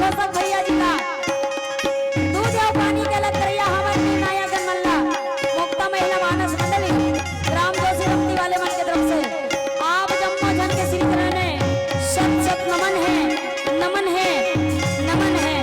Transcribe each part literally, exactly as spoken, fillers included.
दर्शक भैया जी ला, दूध अउ पानी के अलग करइया हमर निर्णायक गण मन ला, मुक्ता महिला मानस मंडली, ग्राम जोशीरमती वाले मन के तरफ से आप जम्मो झन के श्री चरण में शत शत नमन हे, नमन हे, नमन हे।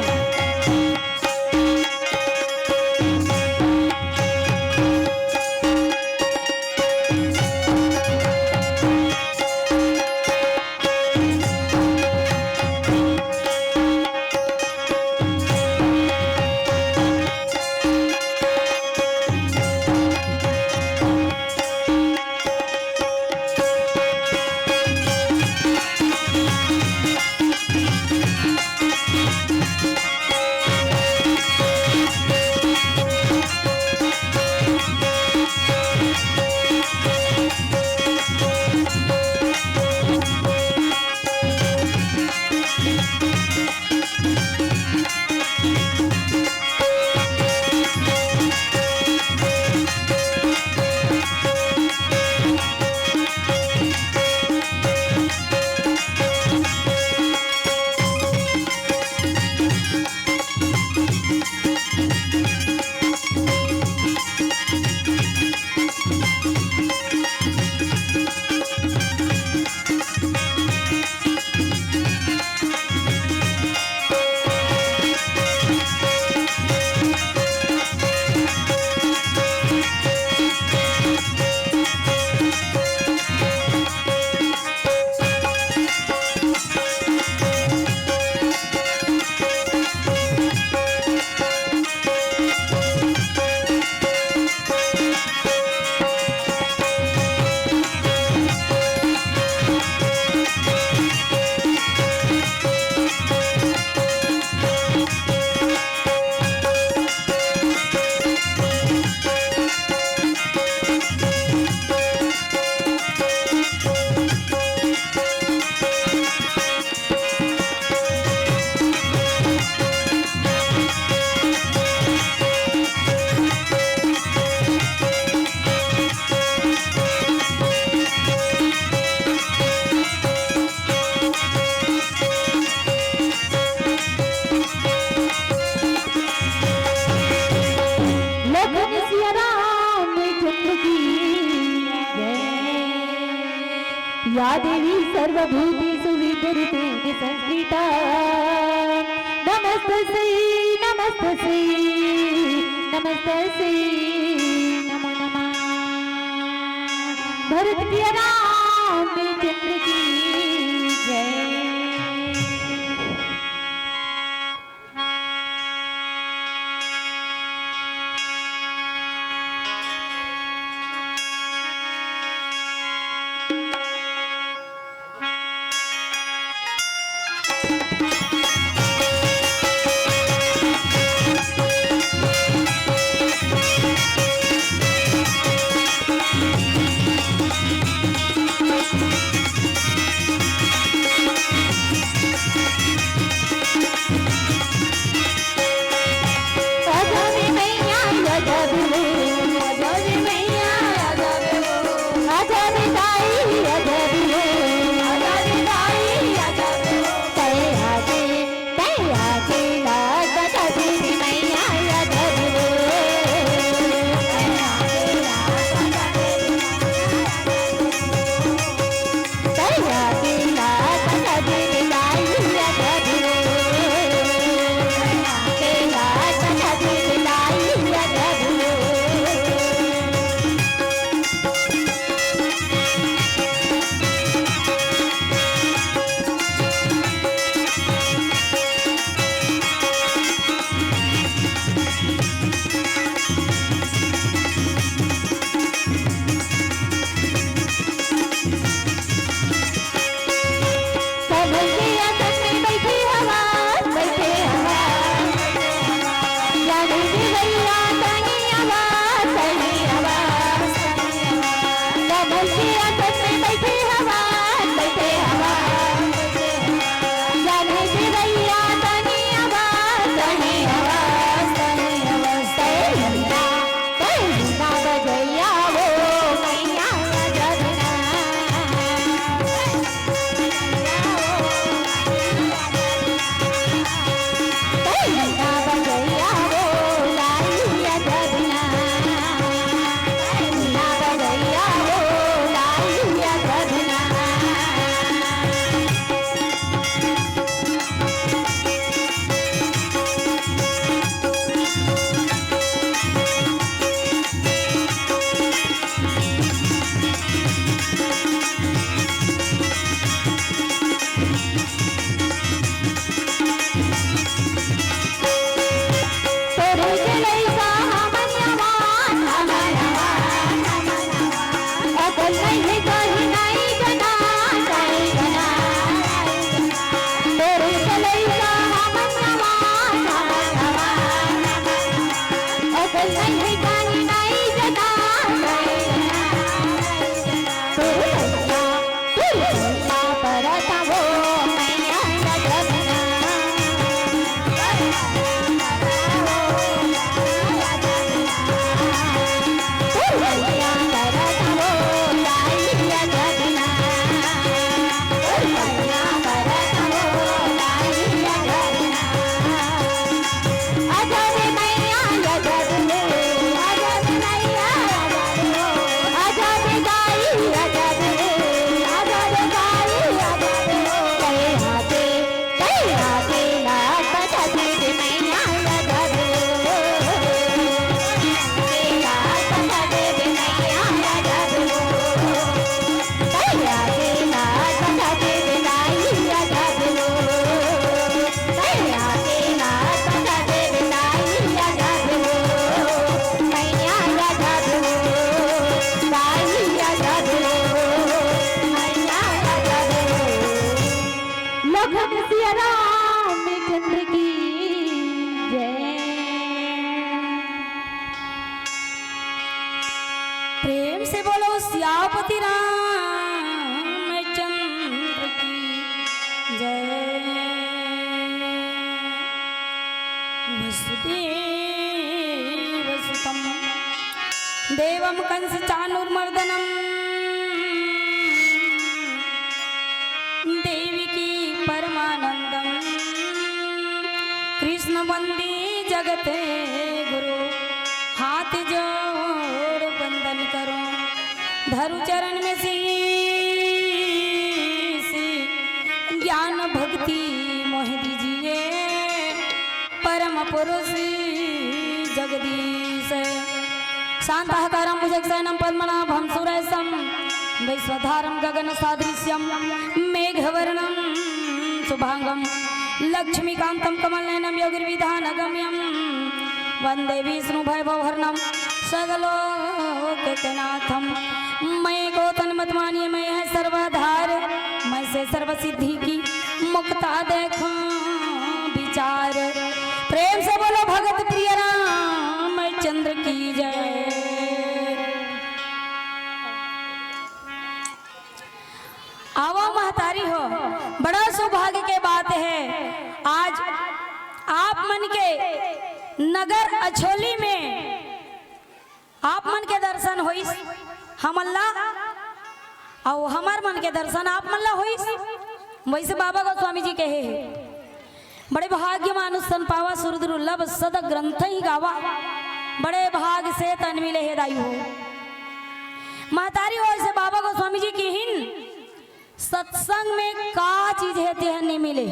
लखन सिया रामचंद्र की जय। या देवी सर्वभूतेषु विद्यते संस्थिता। नमस्तस्यै, नमस्तस्यै, नमस्तस्यै नमो नमः। भरत सिया रामचंद्र की जय। वसुदेवसुतं देवं कंसचाणूरमर्दनं देवकी परमानन्दं कृष्ण वन्दे जगत गुरु। हाथ जोड़ वंदन करो, धरु चरण में शीश, ज्ञान भक्ति मोहि दीजिए, परम पुरुष जगदीश। शांताकारं भुजगशयनं पद्मनाभं सुरेशं विश्वधारं गगन सादृश्यं मेघवर्णं शुभांगं लक्ष्मीकांतं कमलनयनं योगिर्विधानगम्यं वंदे विष्णु भयभवहरणं सगलोकनाथं। मैं को तन मत मानिए, मैं है सर्वाधार, मैं से सर्व सिद्धि की मुक्ता देखो विचार। प्रेम से बोलो भगत प्रिय रामचंद्र की जय। आवा महतारी हो, बड़ा सौभाग्य के बात है। आज आप मन के नगर अछोली में आप मन के दर्शन होइस हमन ला, अउ हमर मन के दर्शन आप मन ला होइस। वैसे बाबा गोस्वामी जी कहे हे, बड़े भाग्य मानुष तन पावा, सुरत दुर्लभ सद ग्रंथ ही गावा। बड़े भाग से तन मिले हे दाई हो। महतारी हो, ऐसे बाबा गोस्वामी जी किहिन, सत्संग में का चीज हे तेह नहीं मिले।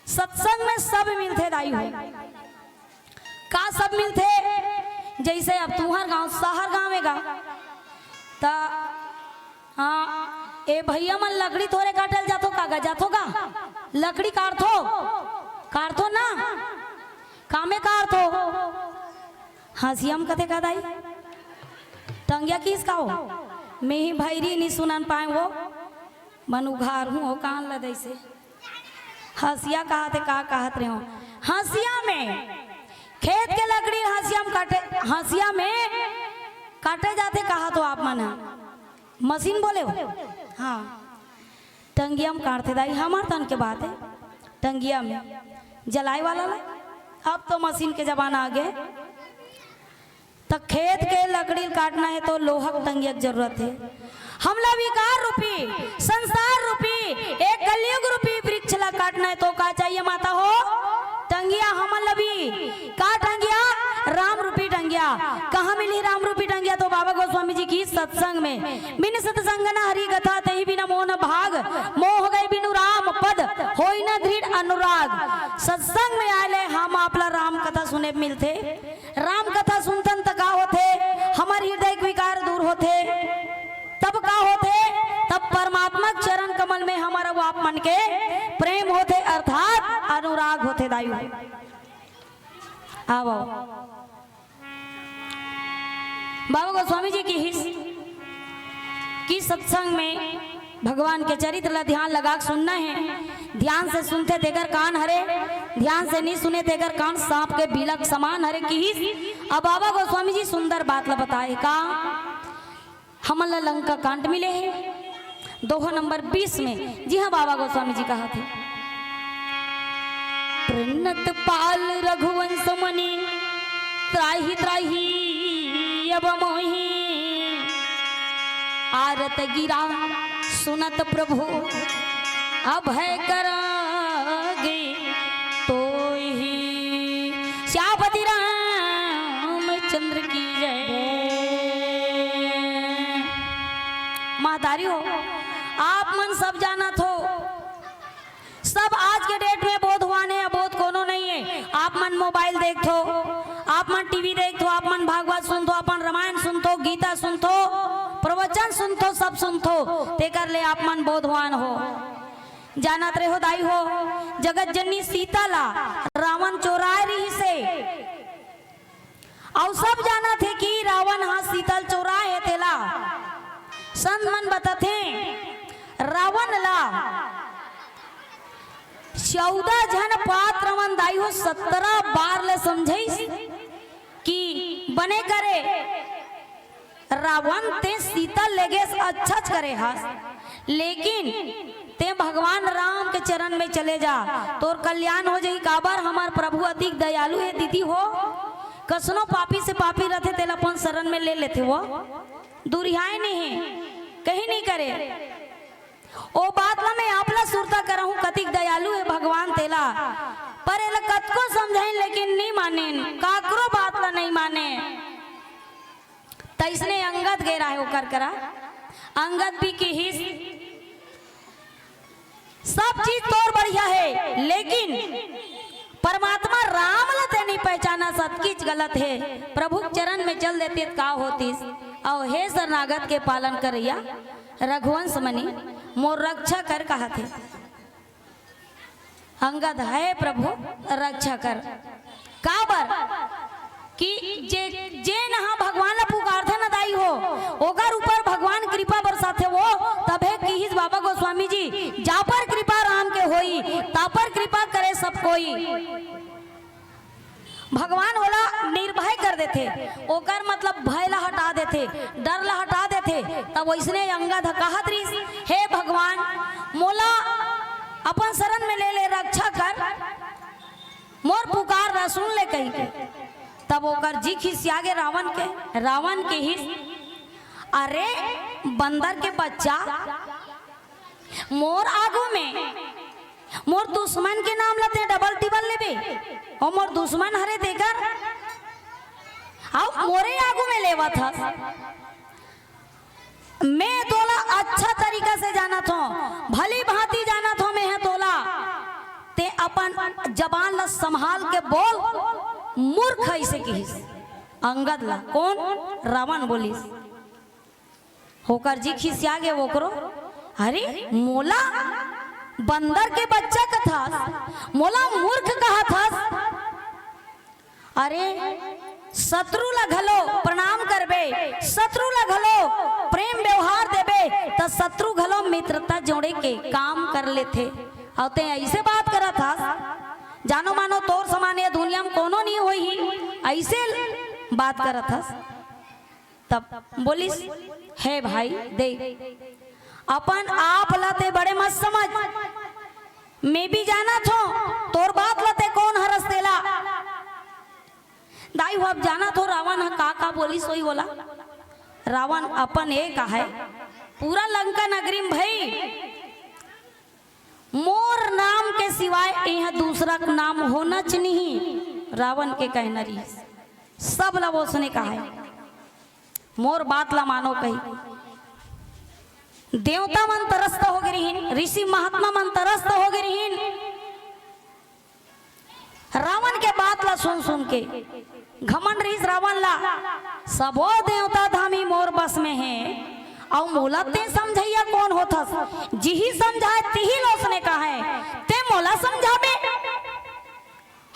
सत्संग में सब मिलथे दाई हो। का सब मिलथे? जैसे अब तुहर गांव शहर गांव हे गा, त हाँ, ए भैया मन लकड़ी थोरे काटे ल जाथो का गा? जाथो का? लकड़ी काटथो, काटथो ना, कामे काटथो। हंसिया म कथे का दाई, टंगिया किस का हो? मैं ही भैरी नहीं सुनन पाए वो, मन उघार हूँ हो कान ल दैसे। हंसिया कहत हे, का कहत रहे हो? हंसिया में खेत के लकड़ी हंसिया में काटे, हंसिया में काटे जाथे कहत हो आप मन ह। मशीन बोले हो? हाँ, टंगिया में काटथे दाई, हमर तन के बात हे। टंगिया में जलाए वाला ला, अब तो मशीन के जमाना आ गए। त खेत के लकड़ी काटना हे तो लोहा के टंगिया के जरूरत हे। हमला विकार रूपी, संसार रूपी, एक कलयुग रूपी वृक्ष ला काटना हे तो का चाहिए माता हो? टंगिया। हमन ला भी का टंगिया? राम रूपी टंगिया। कहाँ मिलही राम रूपी टंगिया? तो बाबा गोस्वामी जी की सत्संग में, बिन सत्संग न हरि कथा, तहि बिना मोह न भाग, मोह गए बिनु राम पद, होई न दृढ़ अनुराग। सत्संग में आए ले हम आप ला राम कथा सुने मिलथे। राम कथा सुनथन त का होथे? हमर हृदय के विकार दूर होथे। तब का होथे? तब परमात्मा के चरण कमल में हमर अउ आप मन के प्रेम होथे, अर्थात अनुराग होथे। दाई हो, आओ, आओ। बाबा गोस्वामी जी किहिस कि सत्संग में भगवान के चरित्र ला ध्यान लगा के सुनना हे। ध्यान से सुनथे तेकर कान हरे, ध्यान से नहीं सुने तेकर कान सांप के बिलक समान हरे किहिस। अब बाबा गोस्वामी जी सुंदर बात ला बताए का, हमन ला लंका कांड मिले हे, दोहा नंबर बीस में, जी हाँ, बाबा गोस्वामी जी कहा थे, "पृणत पाल रघुवंश मुनि, त्राहि त्राहि अब मोहि। आरत गिरा सुनत प्रभु अभय कर गे तोहि।" श्यामपति रामचंद्र की जय। महतारी हो, आप मन सब जानत हो, सब आज के डेट में बोधवान हे, बोध कोनो नहीं हे। आप मन मोबाइल देखथो, आप मन टीवी देखथो, आप मन भागवत सुनथो, अपन रामायण सुनथो, गीता सुनथो, प्रवचन सुनथो, सब सुनथो, तेकर ले आप मन बोधवान हो। जानत रहे हो दाई हो, जगत जननी सीता ला रावण चोराय रहिसे, अउ सब जानत हे कि रावण ह सीता ल चोराय हे तेला। संत मन बतथे, रावण ला चौदह झन पात्र मन दाई हो सत्रह बार ले समझाइस कि बने करे रावण ते सीता लेगेस अच्छाच करे हस, लेकिन तें भगवान राम के चरण में चले जा, तोर कल्याण हो जाही। काबर? हमर प्रभु अतिक दयालु हे दीदी हो, कसनो पापी से पापी रथे, तेला अपन शरण में ले लेथे वो, दुरिहाय नहीं हे, कहीं नहीं करे। ओ बात ला मैं आप ला सुरता करहूं, कतिक दयालु हे भगवान तेला, पर एला कतको समझाइन लेकिन नहीं मानिन, काकरो बात ला नहीं माने। तइसने अंगद गे रहे ओकर करा। अंगद भी किहिस, "सब चीज तोर बढ़िया हे, लेकिन परमात्मा राम ल ते नहीं पहचाना, सतकीच गलत हे।" प्रभु के चरण में चल देते त का होतिस? अउ हे शरणागत के पालन करैया रघुवंश मनी, मोर रक्षा कर, कहत हे। अंगद हे प्रभु, रक्षा कर। काबर कि जे, जेन ह भगवान ला पुकारथे न दाई हो, ओकर ऊपर भगवान कृपा बरसाथे वो। तभे किहिस बाबा गोस्वामी जी, "जा पर कृपा राम के होई, ता पर कृपा करे सब कोई।" भगवान ओला निर्भय कर देथे, ओकर मतलब भय ला हटा देथे, डर ला हटा देथे। तब वइसने अंगद ह कहत रिहिस, "हे भगवान, मोला अपन शरण में ले ले, रक्षा कर, मोर पुकार ला सुन ले," कहिके। तब ओकर जी खिसिया गे रावण के। रावण किहिस, "अरे बंदर के बच्चा, मोर आगू में मोर दुश्मन के नाम ला ते डबल टिबल लेबे, अउ मोर दुश्मन हरे तेकर, अउ मोरे आगू में लेवत हस। मैं तोला अच्छा तरीका से जानत हों, भली भांति जानत हों मैं ह तोला। ते अपन जबान ला संभाल के बोल, मूर्ख," अइसे किहिस अंगद ला। कोन? रावण बोलिस। ओकर जी खिसिया गे ओकरो, "अरे मोला बंदर के बच्चा कथस, मोला मूर्ख कहत हस? अरे शत्रु ला घलो प्रणाम करबे, शत्रु ला घलो प्रेम व्यवहार देबे, त शत्रु घलो मित्रता जोड़े के काम कर लेथे। अउ ते अइसे बात करत हस, जानो मानो तोर समान ये दुनिया में कोनो नहीं होही," अइसे बात करत हस। तब बोलिस, "हे भाई, दे, अपन आप ला ते बड़े मत समझ, मैं भी जानत हों तोर बात ला ते कोन हरस तेला।" दाई हो, अब जानत हो रावण ह का का बोलिस होही ओला। रावण अपन ए कहे, पूरा लंका नगरी में भई मोर नाम के सिवाय इहाँ दूसरा के नाम होनाच नहीं, रावण के कहना रिहिस। सब ला ओसने कहे, "मोर बात ला मानो," कही। देवता मन तरस्त हो गे रिहिन, ऋषि महात्मा मन तरस्त हो गे रिहिन। रावण के बात ला सुन सुन के घमंड रिहिस रावण ला, "सबो देवता धामी मोर बस में हे, अउ मोला ते समझइया कोन होथस? जिही समझाय तिही ल ओसने कहय, ते मोला समझाबे?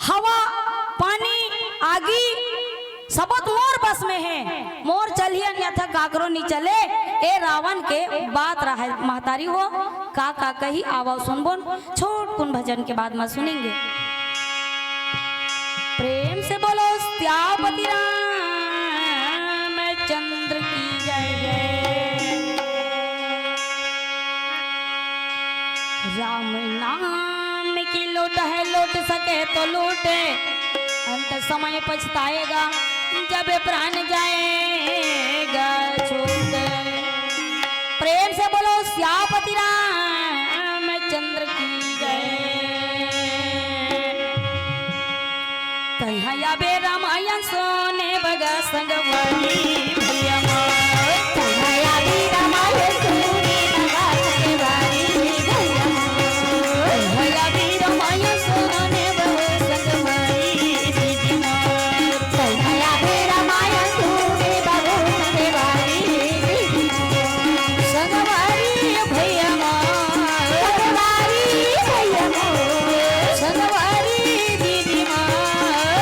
हवा, पानी, आगी, सबो त मोर बस में हे, मोर चलही, अन्यथा काकरो नी चले।" ए रावण के बात रहय महतारी हो, का का कही, आवव सुनबोन। छोटकुन भजन के बाद में सुनेंगे। प्रेम से बोलो सियापति रामचंद्र की जय। राम नाम की लोट है, लोट सके तो लूटे, अंत समय पछताएगा जब प्राण जाएगा छूटे। प्रेम से बोलो सियापति रामचंद्र की जय। तैं हया बे रामायण सुने बगा संगवारी भैया माँ। तैं हया बे रामायण सुने बगा संगवारी भैया माँ। तैं हया बे रामायण सुने बगा संगवारी दीदी माँ। तैं हया बे रामायण सुने बगा संगवारी दीदी माँ। संगवारी भैया माँ। संगवारी भैया माँ। संगवारी दीदी माँ।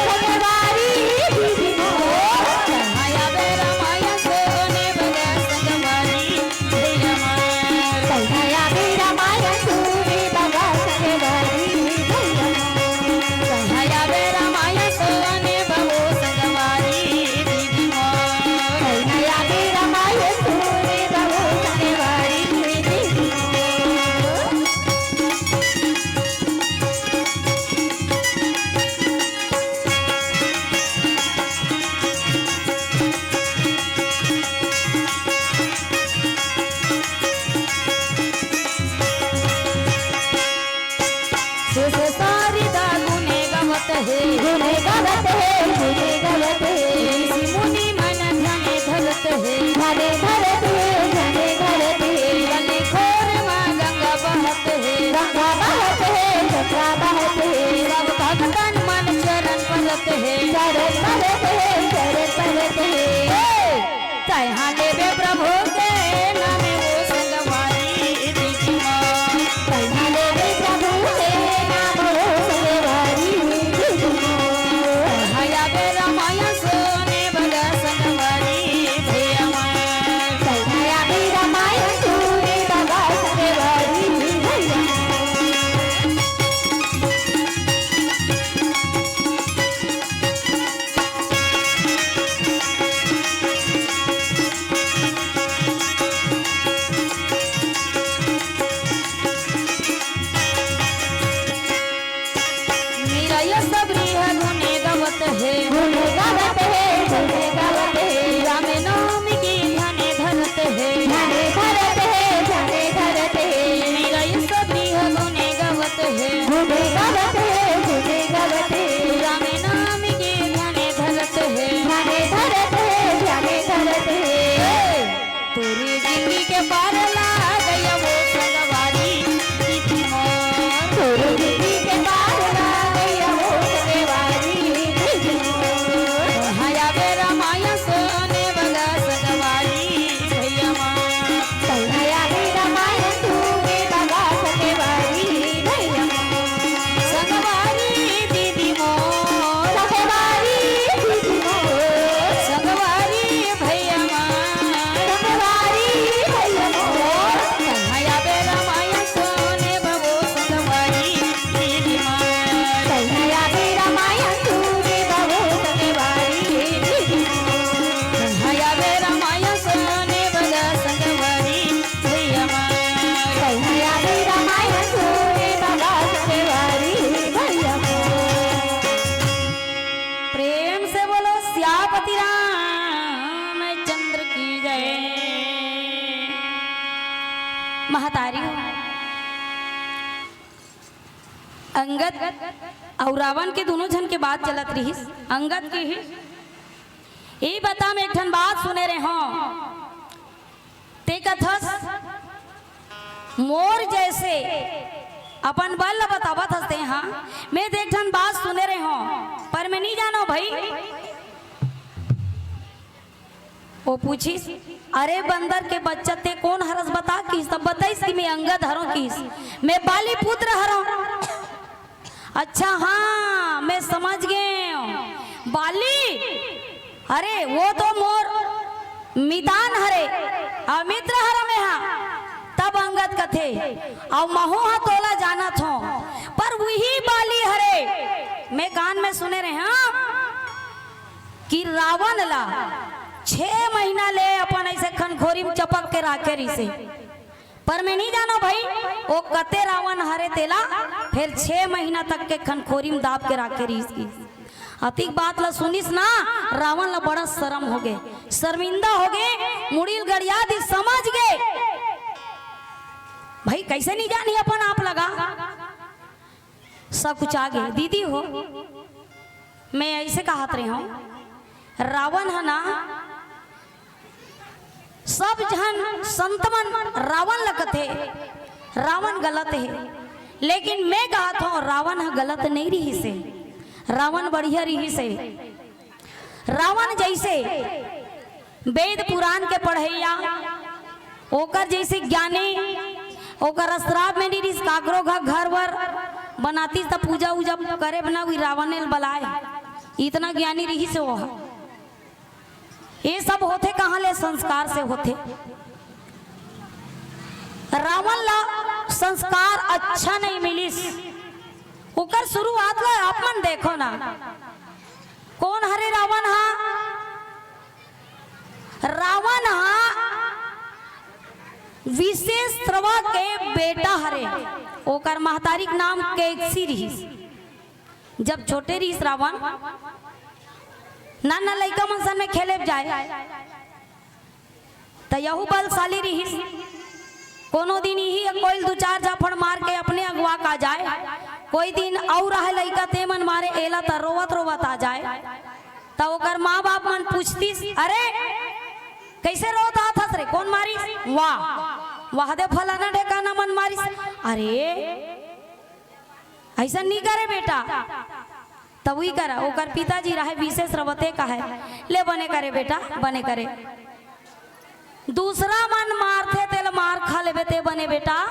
संगवारी दीदी माँ। हया बे गुने गावत हे, गुने गावत हे। ऋषि मुनि मन ध्याने धरत हे। ध्याने धरत हे, ध्याने धरत हे। बलि घोर मा गंगा बहत हे। गंगा बहत हे, गंगा बहत हे। सब भगतन मन चरण परत हे। चरण परत हे, चरण परत हे। तैहा लेबे प्रभु के नाम ओ संगवारी दीदी माँ। तैहा लेबे प्रभु के नाम ओ संगवारी दीदी माँ। तैहा आबे रामायण सुने बगा संगवारी भैया माँ। तैहा आबे रामायण सुने बगा संगवारी भैया माँ। निरय सबरी ह गुने गावत हे। गुने गावत हे, गुने गावत हे। राम नाम के ध्याने धरत हे। ध्याने धरत हे, ध्याने धरत हे। निरय सबरी ह गुने गावत हे। गुने गावत हे, गुने गावत हे। राम नाम के ध्याने धरत हे। ध्याने धरत हे, ध्याने धरत हे। तोरे जिंदगी के पार ला गया वो संगवारी दीदी मोर। तोरे जिंदगी के पार ला गया वो संगवारी दीदी मोर। हया बेरा माया सोने बगा संगवारी भैया माँ। तैहा आबे रामायण सुने बगा संगवारी भैया मोर। संगवारी दीदी मोर। संगवारी दीदी मोर। संगवारी भैया माँ। संगवारी भैया मोर। तैहा आबे रामायण सुने बगा संगवारी दीदी माँ। तैहा आबे रामायण सुने बगा संगवारी दीदी माँ। तैहा आबे रामायण सुने बगा संगवारी भैया माँ। तैहा आबे रामायण सुने बगा संगवारी भैया माँ। प्रेम से बोलो सियापति रामचंद्र की जय। महतारी हो। अंगद अउ रावण के दूनों झन के बात चलत रिहिस। अंगद के ही, "ए बता, मैं एक ठन बात सुने रेहेंव, ते कथस मोर जइसे अपन बल ल बतावत हस ते, हाँ, मैं तो एक ठन बात सुने रेहेंव, पर मैं नइ जानंव भई।" ओ पूछिस, "अरे बंदर के बच्चा, ते कोन हरस बता?" किहिस। तब बताइस कि मैं अंगद हरंव किहिस, "मैं बाली पुत्र हरंव।" "अच्छा, हाँ, मैं समझ गेंव, बाली, अरे वो तो मोर मितान हरे, अउ मित्र हरंव मेंहा।" तब अंगद कथे, "अउ महूँ ह तोला जानत हंव, पर उही बाली हरे।" मैं कान में सुने रेहेंव, हाँ, कि रावण ला छह महीना ले अपन अइसे खनखोरी म चपक के राखे रिहिसे। पर मैं नइ जानंव भई, ओ कते रावण हरे तेला फेर छह महीना तक के खनखोरी म दाब के राखे रिहिस। अतिक बात ला सुनिस ना, रावण ला बड़ा शरम होगे, शर्मिंदा होगे, मुड़ी ल गड़िया दिस, समझ गे भई कइसे नइ जानही अपन आप लगा। सब कुछ आगे। दीदी हो, मैं अइसे कहत रेहेंव, रावण ह ना, सब झन संत मन रावण ल कथे, रावण गलत हे, लेकिन मैं कहत हंव, रावण ह गलत नइ रिहिसे, रावण बढ़िया रिहिसे। रावण जइसे वेद पुराण के पढ़इया, ओकर जइसे ज्ञानी, ओकर अश्राप में नइ रिहिस, काकरो घर, घर वर बनातिस त पूजा उजा करे बना उही रावणे ल बलाय, इतना ज्ञानी रिहिस ओ ह। ये सब होथे कहाँ ले? संस्कार से होथे। रावण ला संस्कार अच्छा नइ मिलिस, ओकर शुरुआत ला आप मन देखो ना, कोन हरे रावण हा? रावण हा विशेष श्रवा के बेटा हरे, ओकर महतारी के नाम केकसी रिहिस। जब छोटे रिहिस रावण, नान नान लइका मन सन में खेले जाय, त यहू बलशाली रिहिस। कोनो दिन इही कोई ल दू चार झापड़ मार के अपने अगवा का जाय, कोई दिन अउ रहे लइका ते मन मारे, ए ला त रोवत रोवत आ जाए। त ओकर माँ बाप मन पूछतिस, "अरे, कइसे रोवत आथस रे? कोन मारिस?" "वाह, वाह दे फलाना ढेकाना मन मारिस।" "अरे, अइसन नी करे बेटा।" तब उही करा, ओकर पिताजी रहे विशेष रवते कहे, "ले बने करे बेटा, बने करे।" दूसरा मन मारथे, तेला मार खा लेबे, ते बने बेटा,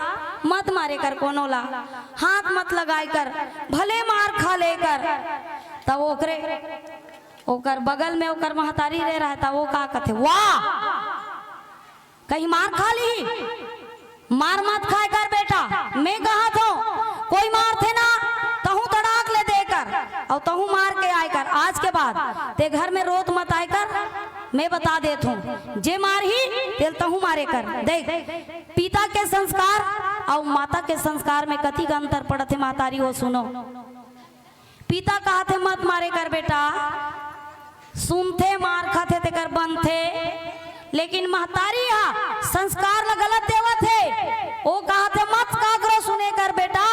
मत मारे कर कोनो ला, हाथ मत लगाए कर, भले मार खा ले कर। तब ओकरे, ओकर बगल में ओकर महतारी रे रहता, वो का कथे, "वाह, कहीं मार खा ली, मार मत खाए कर बेटा, मैं कहा थो, कोई मारथे ना, तहूँ तड़ाक ले दे कर, अउ तहूँ मार के आए कर, आज के बाद ते घर में रोत मत आए कर।" मैं बता देत हूँ, जे मारही, तेल तहूँ मारे कर। देख, पिता के संस्कार अउ माता के संस्कार में कतिक अंतर पड़त हे, महतारी हो, सुनो। पिता कहत हे, "मत मारे कर बेटा," सुनथे, मार खाथे, तेकर बनथे, लेकिन महतारी हा संस्कार ला गलत देवत हे। ओ कहत हे, "मत काकरो सुने कर बेटा,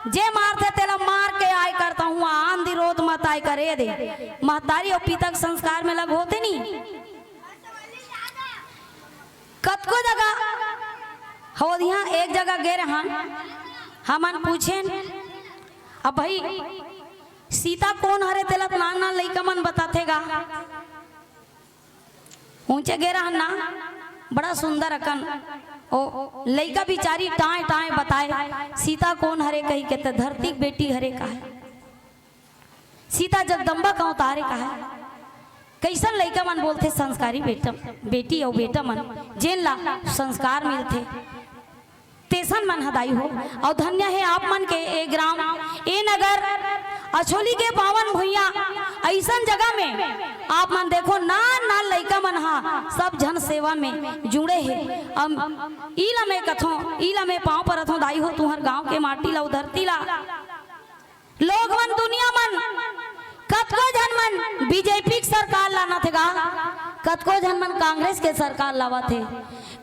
जे मारथे तेला मार के आए कर, तहूँ आन दी रोत मत आए कर।" ए दे, महतारी अउ पिता के संस्कार में लग होथे नी। कतको जगह हो दिया, एक जगह गे रहन, हमन पूछेन, "अब भाई, सीता कोन हरे?" तेला नान नान लइका मन बताथे गा। ऊंचे गे रहन ना, बड़ा सुंदर अकन ओ लइका बिचारी टाँय टाँय बताए, "सीता कोन हरे?" कहि के, "त धरती के बेटी हरे," कहे। सीता जगदम्बा का अवतार हे कहे। कइसन लइका मन बोलथे संस्कारी बेटा, बेटी अउ बेटा मन, जेन ला संस्कार मिलथे, तेसन मन ह दाई हो। अउ धन्य हे आप मन के ए ग्राम, ए नगर, अछोली के पावन भुइयां, अइसन जगह में आप मन देखो, नान नान लइका मन ह सब झन सेवा में जुड़े हे। अब ई ला मैं कथों, ई ला मैं पाँव परत हों दाई हो, तुंहर गांव के माटी ला, ओ धरती ला। लोग मन, दुनिया मन, कतको झन मन बीजेपी के सरकार लानथे गा, कतको झन मन कांग्रेस के सरकार लावत हे,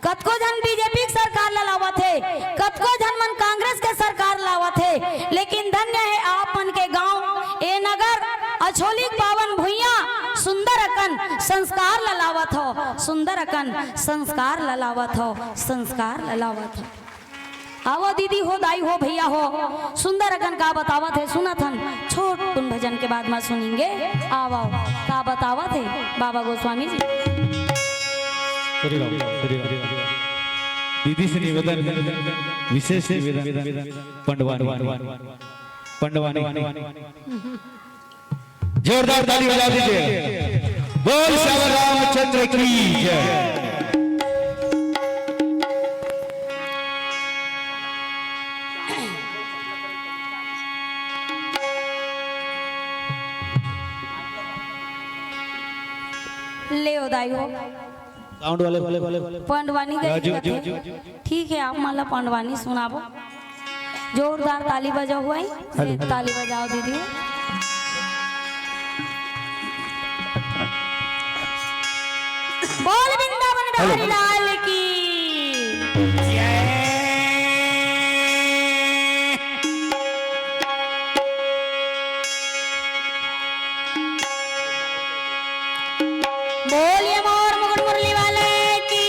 कतको झन बीजेपी के सरकार ला लावत हे, कतको झन मन कांग्रेस के सरकार लावत हे, लेकिन धन्य हे आप मन के गांव, ए नगर, अछोली के पावन भुइयां, सुंदर अकन संस्कार ला लावत हो, सुंदर अकन संस्कार ला लावत हो, संस्कार ला लावत हो। आवो दीदी हो, दाई हो, भैया हो, सुंदर अकन का बतावत हे, सुनत हन, छोट कुन भजन के बाद में सुनेंगे। आवो, आवो, का बतावत हे बाबा गोस्वामी जी। श्री राम, श्री राम। दीदी से निवेदन, विशेष निवेदन, पंडवानी, पंडवानी। जोरदार ताली बजा दीजिए। बोल श्याम रामचंद्र की जय। ले ओ दाई हो। साउंड वाले, वाले, वाले। पंडवानी गई राजू, कथे। राजू। ठीक है, आप मन ला पंडवानी सुनाबो। जोरदार ताली बजाओ भाई। हेलो। ताली बजाओ दीदी। बोल वृंदावन हेलो। बिहारी लाल की। बोलिए मोर मुकुट मुरली वाले की।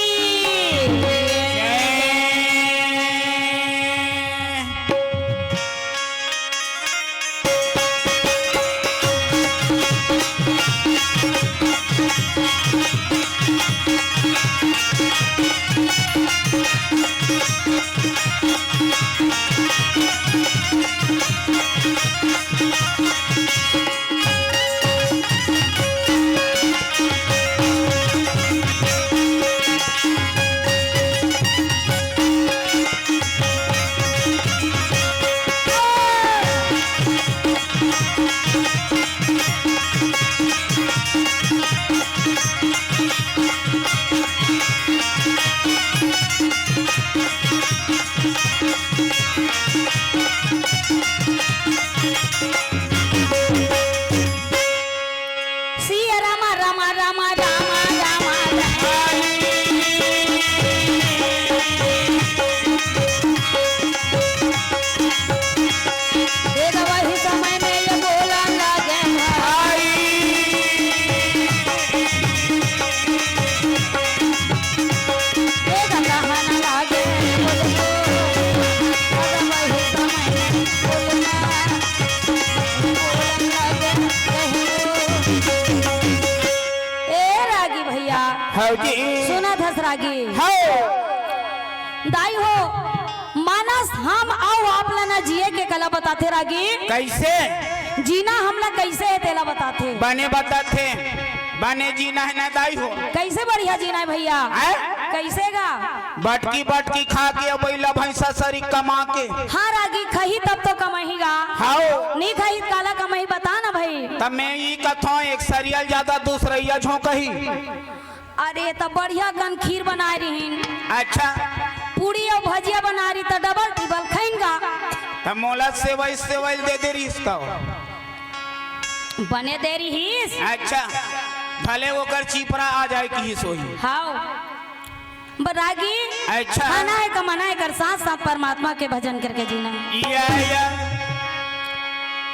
सिया रामा, रामा, रामा, रामा, रामा। देख, वही समय में ये बोला ना, जी। सुनत हस रागी। हव। दाई हो, मानस हम अउ आप ला ना जिए के कला बताथे रागी। कइसे? जीना हमला कइसे हे तेला बताथे। बने बताथे, बने जीना हे ना दाई हो। कइसे बढ़िया जीना हे भइया? हैं? कइसे गा? बटकी बटकी खा के अउ बइला भइँसा सरी कमा के। हाँ रागी, खही तब तो कमही गा। हव। नी खही त काला कमही बता ना भई। त मैं ई कथों एक सरिया ल जादा दूसरइया झोंकही। अरे, त बढ़िया कन खीर बनाय रिहिन। अच्छा। पूड़ी अउ भजिया बनाय रिहिस, त डबल टिबल खइन गा। त मोला सेवई, सेवई दे दे रिहिस त। बने दे रिहिस। अच्छा, भले ओकर चिपरा आ जाय किहिस होही। हव। ब-, रागी, अच्छा। खाना हे कमाना हे कर, साथ साथ परमात्मा के भजन करके जीना हे। या, या।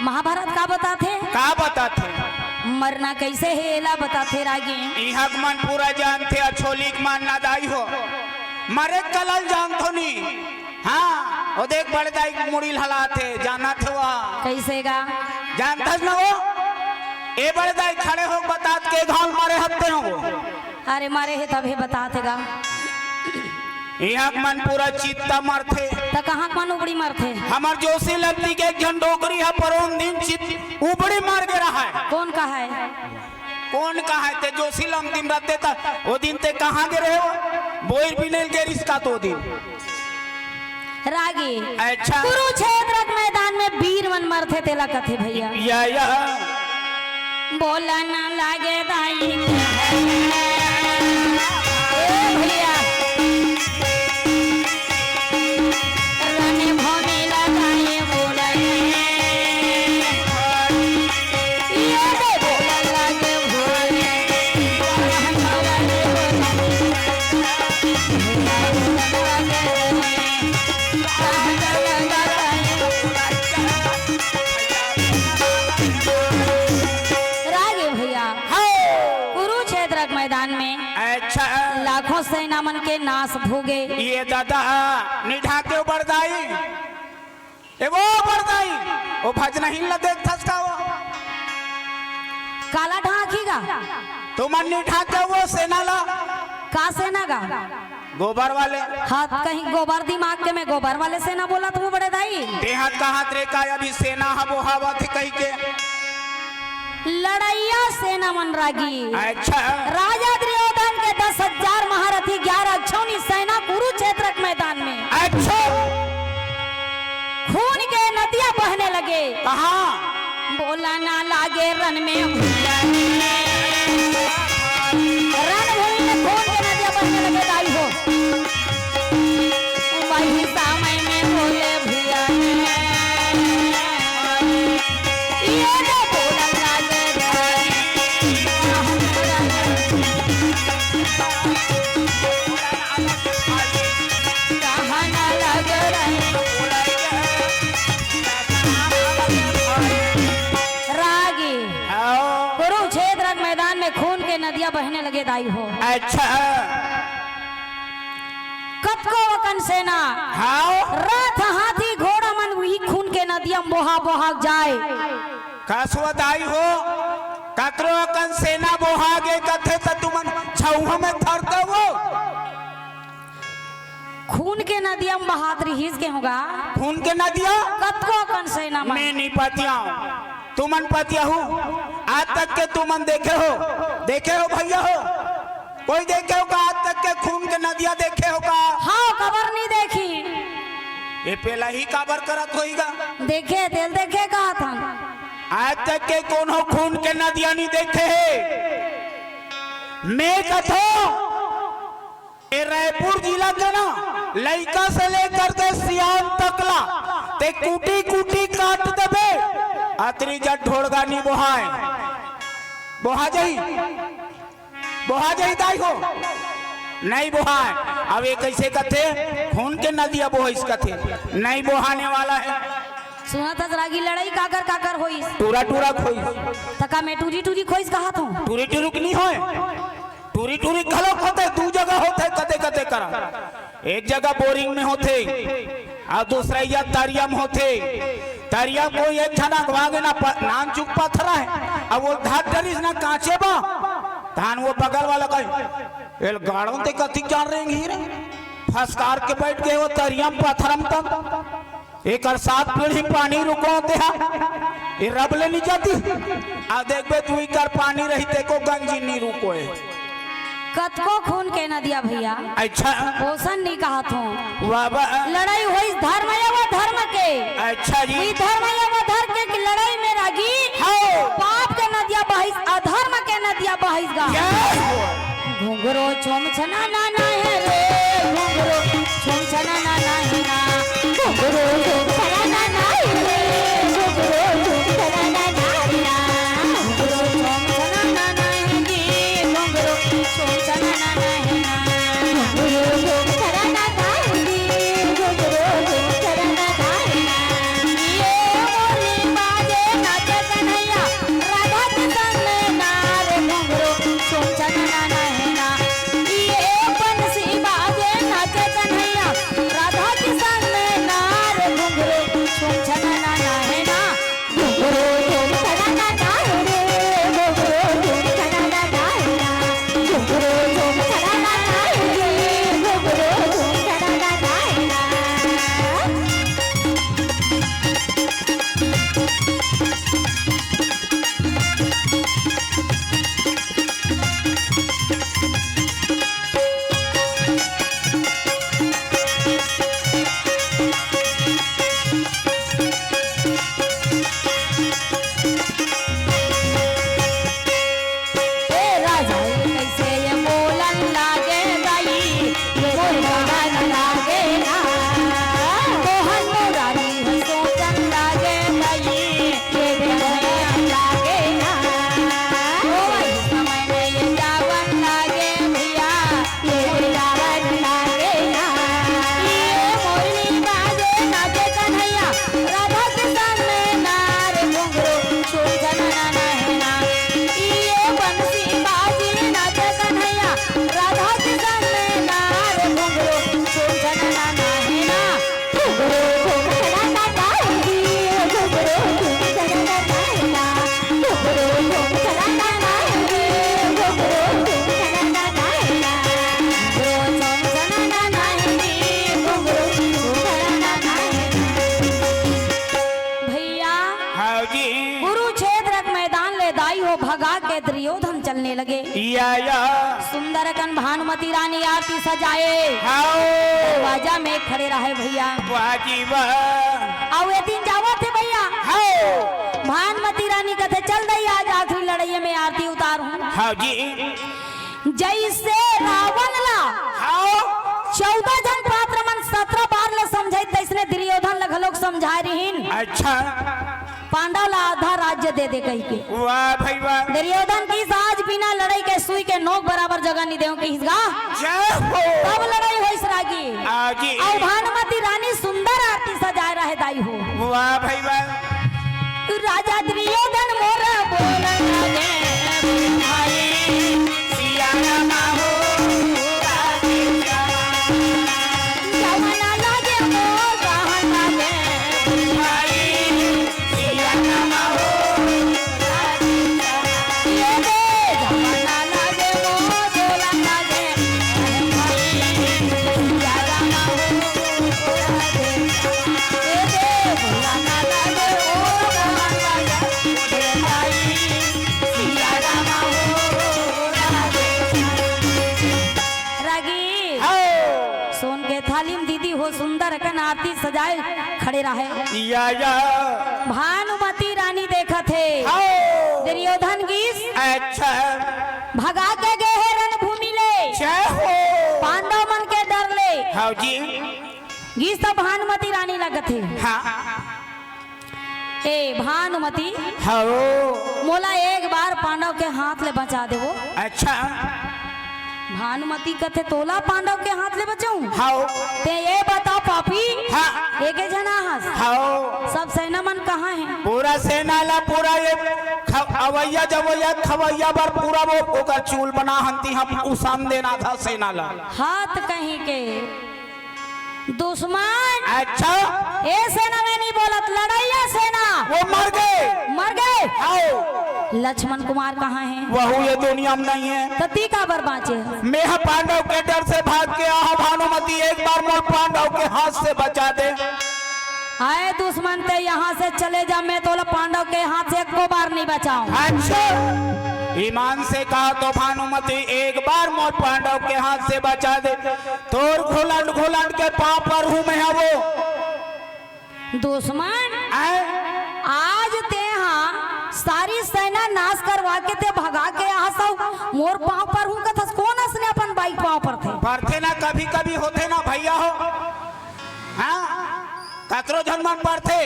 महाभारत का बताथे? का बताथे? मरना कइसे हे, एला बताथे रागी। इहाँ के मन पूरा जानथे, अछोली के मन ना दाई हो। मरे के कला ल जानथो नी। हाँ, ओ देख बड़े दाई के मुड़ी ल हलाथे, जानत हे वो। कइसे गा? जानथस ना वो? ए बड़े दाई खड़े होके बतात के घाव ल मारे हत्ते हो वो। अरे मरे हे तभे बतात हे गा। इहाँ के मन पूरा चित्ता मरथे। त कहाँ के मन उबड़ी मरथे? हमर जोशी लमती के एक झन डोकरी ह परोन दिन चित उबड़ी मर गे रहय। कोन कहय? कोन कहय ते जोशी लमती म रहते त ओ दिन ते कहाँ गे रहे हो? बोइर बिने ल गे रिहिस का तो ओ दिन। रागी। अच्छा। कुरुक्षेत्र के मैदान में वीर मन मरथे तेला कथे भइया। या, या। बोला ना लागे दाई। ए भइया। रने भूमि लगाए बोला। ये दे बोला लागे भूमि। रागे भइया, हाँ। कुरुक्षेत्र के मैदान में अच्छा। लाखों सेना मन के नाश भोगे। ये दादा, निढाके बड़दाई। ए वो बड़दाई, वो भजनहीन ला देखथस का वो? काला ढांकी गा? तुमन निढाके वो सेना ला। का सेना गा? गोबर वाले। हाँ, कहीं गोबर दिमाग के मैं गोबर वाले सेना बोलत हूँ बड़े दाई। तेहा कहत रे का अभी सेना ह बोहावत हे कहिके। लड़ैया सेना मन रागी। अच्छा। राजा दुर्योधन के दस हजार महारथी, ग्यारह अक्षौनी सेना कुरुक्षेत्र के मैदान में। अच्छा। खून के नदियां बहने लगे। कहाँ? बोला ना लागे रणभूमि में। रणभूमि में खून के नदियां बहने लगे दाई हो। वही समय में बोले भैया ने, ये जो बोलत लागे भाई, कहना लग रही। रागी, आओ। कुरुक्षेत्र के मैदान में खून के नदियां बहने लगे दाई हो। अच्छा। कतको अकन सेना, हाँ। रथ, हाथी, घोड़ा मन उही खून के नदिया म बोहा बोहा जाए। कसवत आई हो, कतरो अकन सेना बोहा गे कथे त तुमन छउहा में थरते हो। खून के नदिया म बहात रिहिस के होगा। खून के नदिया? कतको अकन सेना मन। मैं नहीं पतियाऊं, तुमन पतियाहू। आज तक के तुमन देखे हो, देखे हो भैया हो? कोई देखे हो का आज तक के खून के नदिया देखे हो का? हाँ, काबर नहीं देखी। ये पेला ही काबर करत होईगा? देखे, तेल देखे कहा था। आज तक के कोनो खून के नदिया नहीं देखे हे। मैं कथो, ये रायपुर जिला के ना, लइका से लेकर के सियान तक ला, ते कुटी कुटी काट देबे, अतरी जट ढोड़गा नहीं बोहाय, बोहा जाही। बोहा जाही दाई हो, नहीं बोहाय। अब ये कैसे कथे, खून के नदिया बोहिस कथे, नहीं बोहाने वाला है। सुनत हस रागी लड़ाई काकर काकर होइस? टूरा टूरा खोइस। त का मैं टूरी टूरी खोइस कहा थो? टूरी टूरी के नहीं होय, टूरी टूरी घलो होथे, दू जगह होथे, कते कते करा। एक जगह बोरिंग में होथे, अउ दूसरा या तरिया में होथे। तरिया म कोई एक झन अगवा गे ना, प-, नानचुक पथरा हे, अब वो धार डरिस ना कांचे बा, तहान वो बगल वाला कही, "एल गाड़ो ते कथी जान रेंगी रे? फसकार के बैठ गए वो तरियम पत्थरम तम। एकर सात पीढ़ी पानी रुको ते हा। ये रब ले नहीं जाती।" आ देखबे तू इकर पानी रही ते को गंजी नहीं रुको है। कतको खून के नदिया भैया। अच्छा। पोषण नहीं कहा थो। वाह, वाह। लड़ाई होइस धर्म या व धर्म के। अच्छा जी। ई धर्म या व धर्म के लड़ाई में रागी। हाँ। पाप के नदिया बहिस, अधर्म के नदिया बहिस गा। जय हो। घुंघरू छुम छना ना ना है रे, घुंघरू छुम छना ना ना है ना। घुंघरू छुम छना ना ना है रे, घुंघरू छुम छना ना ना है ना। घुंघरू छुम छना ना ना है जी, घुंघरू छुम छना ना ना है ना। घुंघरू छुम छना ना ना है जी, घुंघरू छुम छना ना ना है ना। ये मुरली बाजे नाचे कन्हैया, राधा के संग में ना रे घुंघरू छुम छना ना ना है ना। ये बंसी बाजे नाचे कन्हैया, राधा के संग में ना रे घुंघरू छुम छना ना ना है ना। घुंघरू छुम छना ना ना है रे, घुंघरू छुम छना ना ना है ना। घुंघरू छुम छना ना ना है रे, घुंघरू छुम छना ना ना है ना। ए राजा, ये कैसे ये बोलन लागे दाई, ये बोलन लागे ना। मोहन मुरारी है सोचन लागे दाई, ये बोलन लागे ना। ओ भाई, समय में ये जावन लागे भैया, ये वृंदावन लागे ना। ये मुरली बाजे नाचे कन्हैया, राधा के संग में ना रे घुंघरू छुम छना ना ना है ना। ये बंसी बाजे नाचे कन्हैया, राधा के संग में ना रे घुंघरू छुम छना ना ना है ना। घुंघरू छुम छना ना ना है जी, घुंघरू छुम छना ना ना है ना। घुंघरू छुम छना ना ना है जी, घुंघरू छुम छना ना ना है ना। घुंघरू छुम छना ना ना है जी, घुंघरू छुम छना ना ना है ना। भैया, हाँ जी। कुरुक्षेत्र के मैदान ले दाई हो भगा के दुर्योधन चलने लगे। या, या। सुंदर अकन भानुमती रानी आरती सजाए। हाओ। दरवाजा में खड़े रहे भैया। वाह जी वाह। अउ ए दिन जावत हे भैया। हाओ। भानुमती रानी कथे, "चल दई, आज आखिरी लड़ाई में आरती उतार हूँ।" हाँ जी। जैसे रावण ला हाओ। चौदह झन पात्र मन सतरह बार ले समझाई, तैसने दुर्योधन ला घलोक समझाए रहिन। अच्छा। पांडव ला आधा राज्य दे दे कहिके। वाह भाई वाह। दुर्योधन कहिस, "आज बिना लड़ाई के सुई के नोक बराबर जगह नहीं देहूं," कहिस गा। जय हो। तब लड़ाई होइस रागी। आगी। अउ भानुमती रानी सुंदर आरती सजाए रहे दाई हो। वाह भाई वाह। राजा दुर्योधन मोर बोलन लगे, भाई सिया रामा हो, राधे श्यामा। जमाना लागे मोर कहन लागे, भाई सिया रामा हो, राधे श्यामा। ये दे जमाना लागे मोर बोलन लागे, भाई सिया रामा हो, राधे श्यामा। ये दे बोला ना लागे ओ कहन लागे, भाई सिया रामा हो, राधे श्यामा। रागी। हाओ। सोन के थाली में दीदी हो सुंदर अकन आरती सजाए खड़े रहे। या, या। भानुमती रानी देखत हे। हाओ। दुर्योधन गिस। अच्छा। भगा के गे हे रणभूमि ले। जय हो। पांडव मन के डर ले। हाओ जी। गिस त भानुमती रानी लगत हे। हाँ। ए भानुमती, हव। मोला एक बार पांडव के हाथ ले बचा देवो। अच्छा। भानुमती कथे, "तोला पांडव के हाथ ले बचाऊं?" हव। ते ये बता पापी, हाँ। एके झना हस। हव। सब सेना मन कहाँ हे? पूरा सेना ला, पूरा ये ख-, अवैया जवैया खवैया बर पूरा वो ओकर चूल बना हंती हम उसान देना था सेना ला। हाथ कहीं के दुश्मन। अच्छा। ए सेना में नहीं बोलत, लड़ैया सेना। वो मर गए। मर गए। आओ। लक्ष्मण कुमार कहाँ हे? वहू ये दुनिया में नहीं हे। त तैं काबर बाँचे? मैं ह पांडव के डर से भाग के आहा भानुमती, एक बार मोर पांडव के हाथ से बचा दे। आय दुश्मन, तैं यहाँ से चले जा, मैं तोला पांडव के हाथ से एको बार नहीं बचाऊं। अच्छा, ईमान से कहा तो भानुमती, एक बार मोर पांडव के हाथ से बचा दे, तोर घुलंड घुलंड के पाँव परहूं मैं हवो। दुश्मन, आय? आज तैं हा सारी सेना नाश करवा के तैं भगा के आहा सव, मोर पाँव परहूं कथस, कोन असने अपन बाई के पाँव परथे? परथे ना, कभी कभी होथे ना भैया हो। हाँ, कतरो झन मन परथे,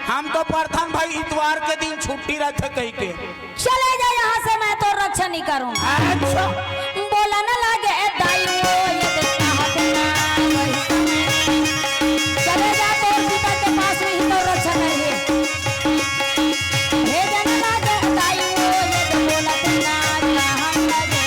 हम तो परथन भाई, इतवार के दिन छुट्टी रहिथे कहिके। चले जा यहाँ से, मैं तोर रक्षा नहीं करूँ। अच्छा। बोलन लागे दाई वो, ये देखा हाथ ना वही। चले जा, तोर पिता के पास में ही तोर रक्षा करिही। भेजन लागे दाई वो, ये तो बोलत ना, हम लगे।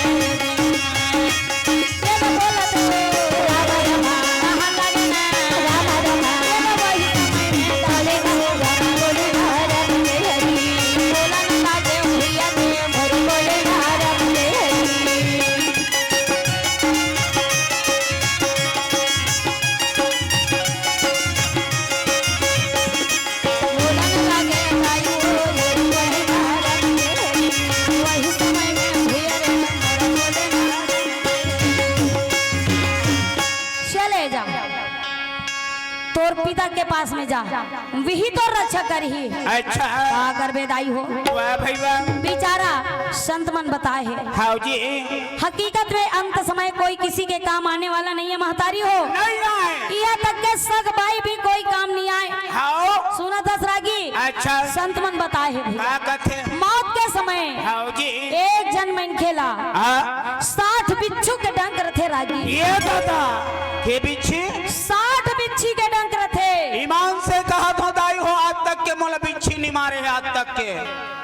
चले जा, तोर पिता के पास में जा, विही तोर रक्षा करही। अच्छा। का करबे दाई हो? वाह भाई वाह। बेचारा संत मन बताए हे। हाव जी। हकीकत में अंत समय कोई किसी के काम आने वाला नहीं है महतारी हो। नहीं आए। यहाँ तक के सग बाई भी कोई काम नहीं आए। हाव। सुनत हस रागी। अच्छा। संत मन बताए हे भैया। का कथे? मौत के समय हाव जी। एक झन मनखे ला हाँ। साठ बिच्छू के डंक रथे रागी। ये दादा, के बिच्छी? साठ बिच्छी के डंक रथे। ईमान से कहा तो दाई हो, आज तक के मोला बिच्छी नहीं मारे हे, आज तक के।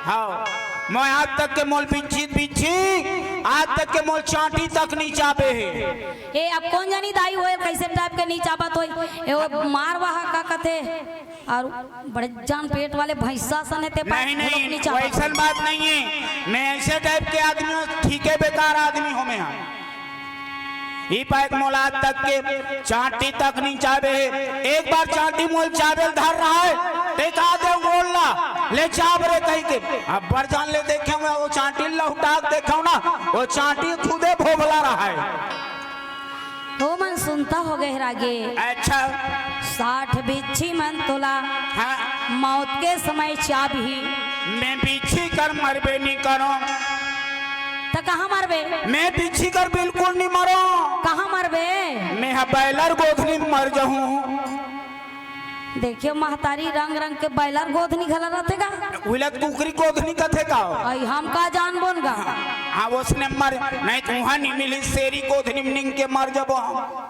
हाव, मैं आज तक के मोल बिच्छी, बिच्छी, आज तक के मोल चांटी तक नहीं चाबे हे। ए, अब कोन जानी दाई हो, कैसे टाइप के नहीं चाबत होई। ए, वो मारवा हा का कथे? अउ बड़े जान पेट वाले भैंसा सन हे ते पास नहीं, घलोक नहीं, नहीं चाबत। वैसन बात नहीं हे। मैं ऐसे टाइप के आदमी हूँ, ठीक है, बेकार आदमी हूँ मैं। हाँ, ई पाए के मोला आज तक के चांटी तक नहीं चाबे हे। एक बार चांटी मोल चाबे ल धर रहा है, ते का दे बोल ला, ले चाब रे कही के। अब बर जान ले देखे हुए, वो चांटी लहुटा के देखे ना, वो चांटी खुदे भोभला रहा है। ओ मन सुनता हो गए रागे। अच्छा। साठ बिच्छी मन तोला हाँ। मौत के समय चाबही। मैं बिच्छी कर मरबे नहीं करो। त कहाँ मरबे? मैं बिच्छी कर बिल्कुल नहीं मरो। कहाँ मरबे? मैं हा बैलर गोधनी में मर जाहूँ। देखियो महतारी, रंग रंग के बैलर गोधनी घला रथे गा। उलत कुकरी गोधनी कथे का? अई हम का जानबोन गा। हाँ, उसने मर, नहीं तो वहाँ नहीं मिली, शेरी गोधनी में निंग के मर जाबो हम।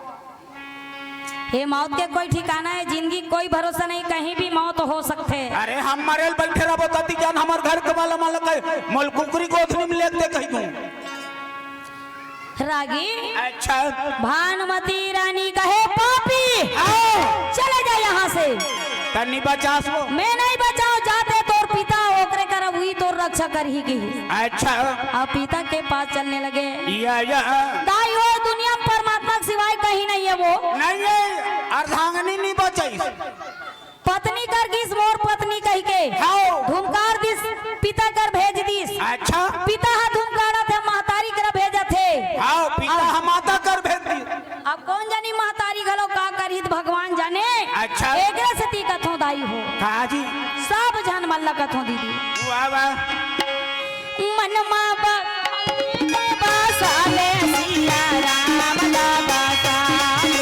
हे मौत के कोई ठिकाना है, जिंदगी कोई भरोसा नहीं, कहीं भी मौत हो सकथे। अरे हम मरेल बैठे रहबो तती जान हमर घर के वाला मन कहे, मोल कुकरी गोधनी में लेके कही दूँ। रागी। अच्छा। भानुमती रानी कहे, "पापी, आओ। चले जा यहाँ से।" तन्नी बचास वो। मैं नहीं बचाओ, जाते तोर पिता ओकरे करब, वही तोर रक्षा करही की। अच्छा। अब पिता के पास चलने लगे। या, या। दाई हो, दुनिया में परमात्मा के सिवाय कहीं नहीं है वो। नहीं है, अर्धांगिनी नहीं बचाई। पत्नी कर गिस मोर पत्नी कहिके। हाव। धुमकार दिस, पिता कर भेज दिस। अच्छा। पिता ह धुमकारा थे, महतारी कर भेजत हे। हाव, पिता अब ह माता कर भेज दिस। अब कोन जानी महतारी घलो का करही त भगवान जाने। अच्छा। एकरे सेती कथों दाई हो। का जी? सब झन मन ल कथों दीदी। वाह, वाह। मनमा बा-, बसा ले सिया राम दा बसा ले।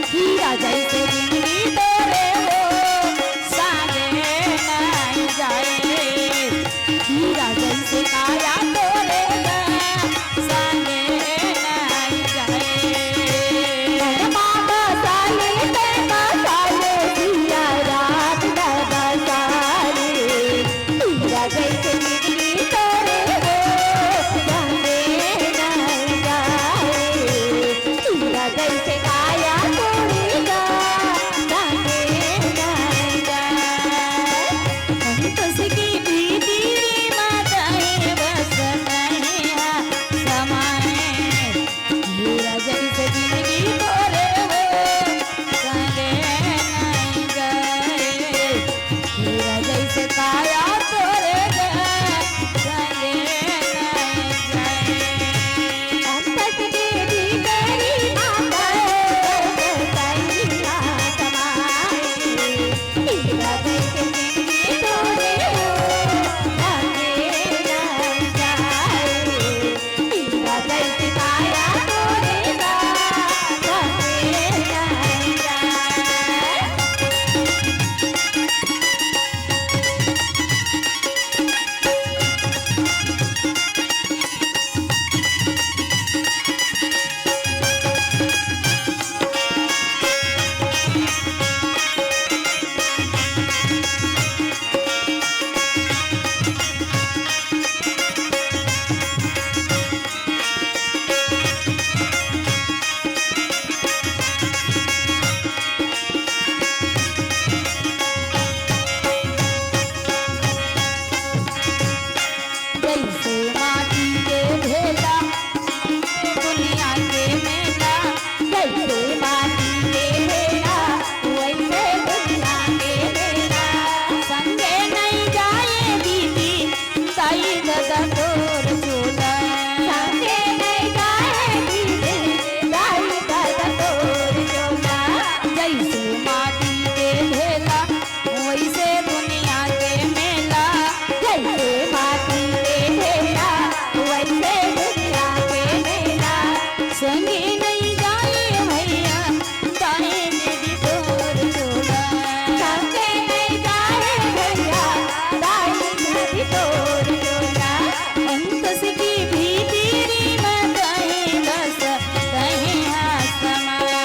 हीरा जैसे जिंदगी तोरे हो, सागे नहीं जाए। हीरा जैसे काया तोरे गा, सागे नहीं जाए। मनमा बसा ले, ते बसा ले, सिया राम दा बसा ले। हीरा जैसे बिजली तोरे हो, जाने नहीं जाए। हीरा जैसे काया तोरे गा, जाने नहीं जाए। संतोष की प्रीति रे माँ आई ददा तोर चोला। संगे नहीं जाए दीदी, दाई ददा तोर चोला। जैसे माटी के ढेला, वैसे दुनिया के मेला। जैसे माटी के ढेला, वैसे दुनिया के मेला। संगे नहीं जाए भैया, दाई दीदी तोर चोला। संगे नहीं जाए भैया, दाई दीदी तोर चोला। अंकस की भीतरी में कहीं बस, कहीं हाथ समाए।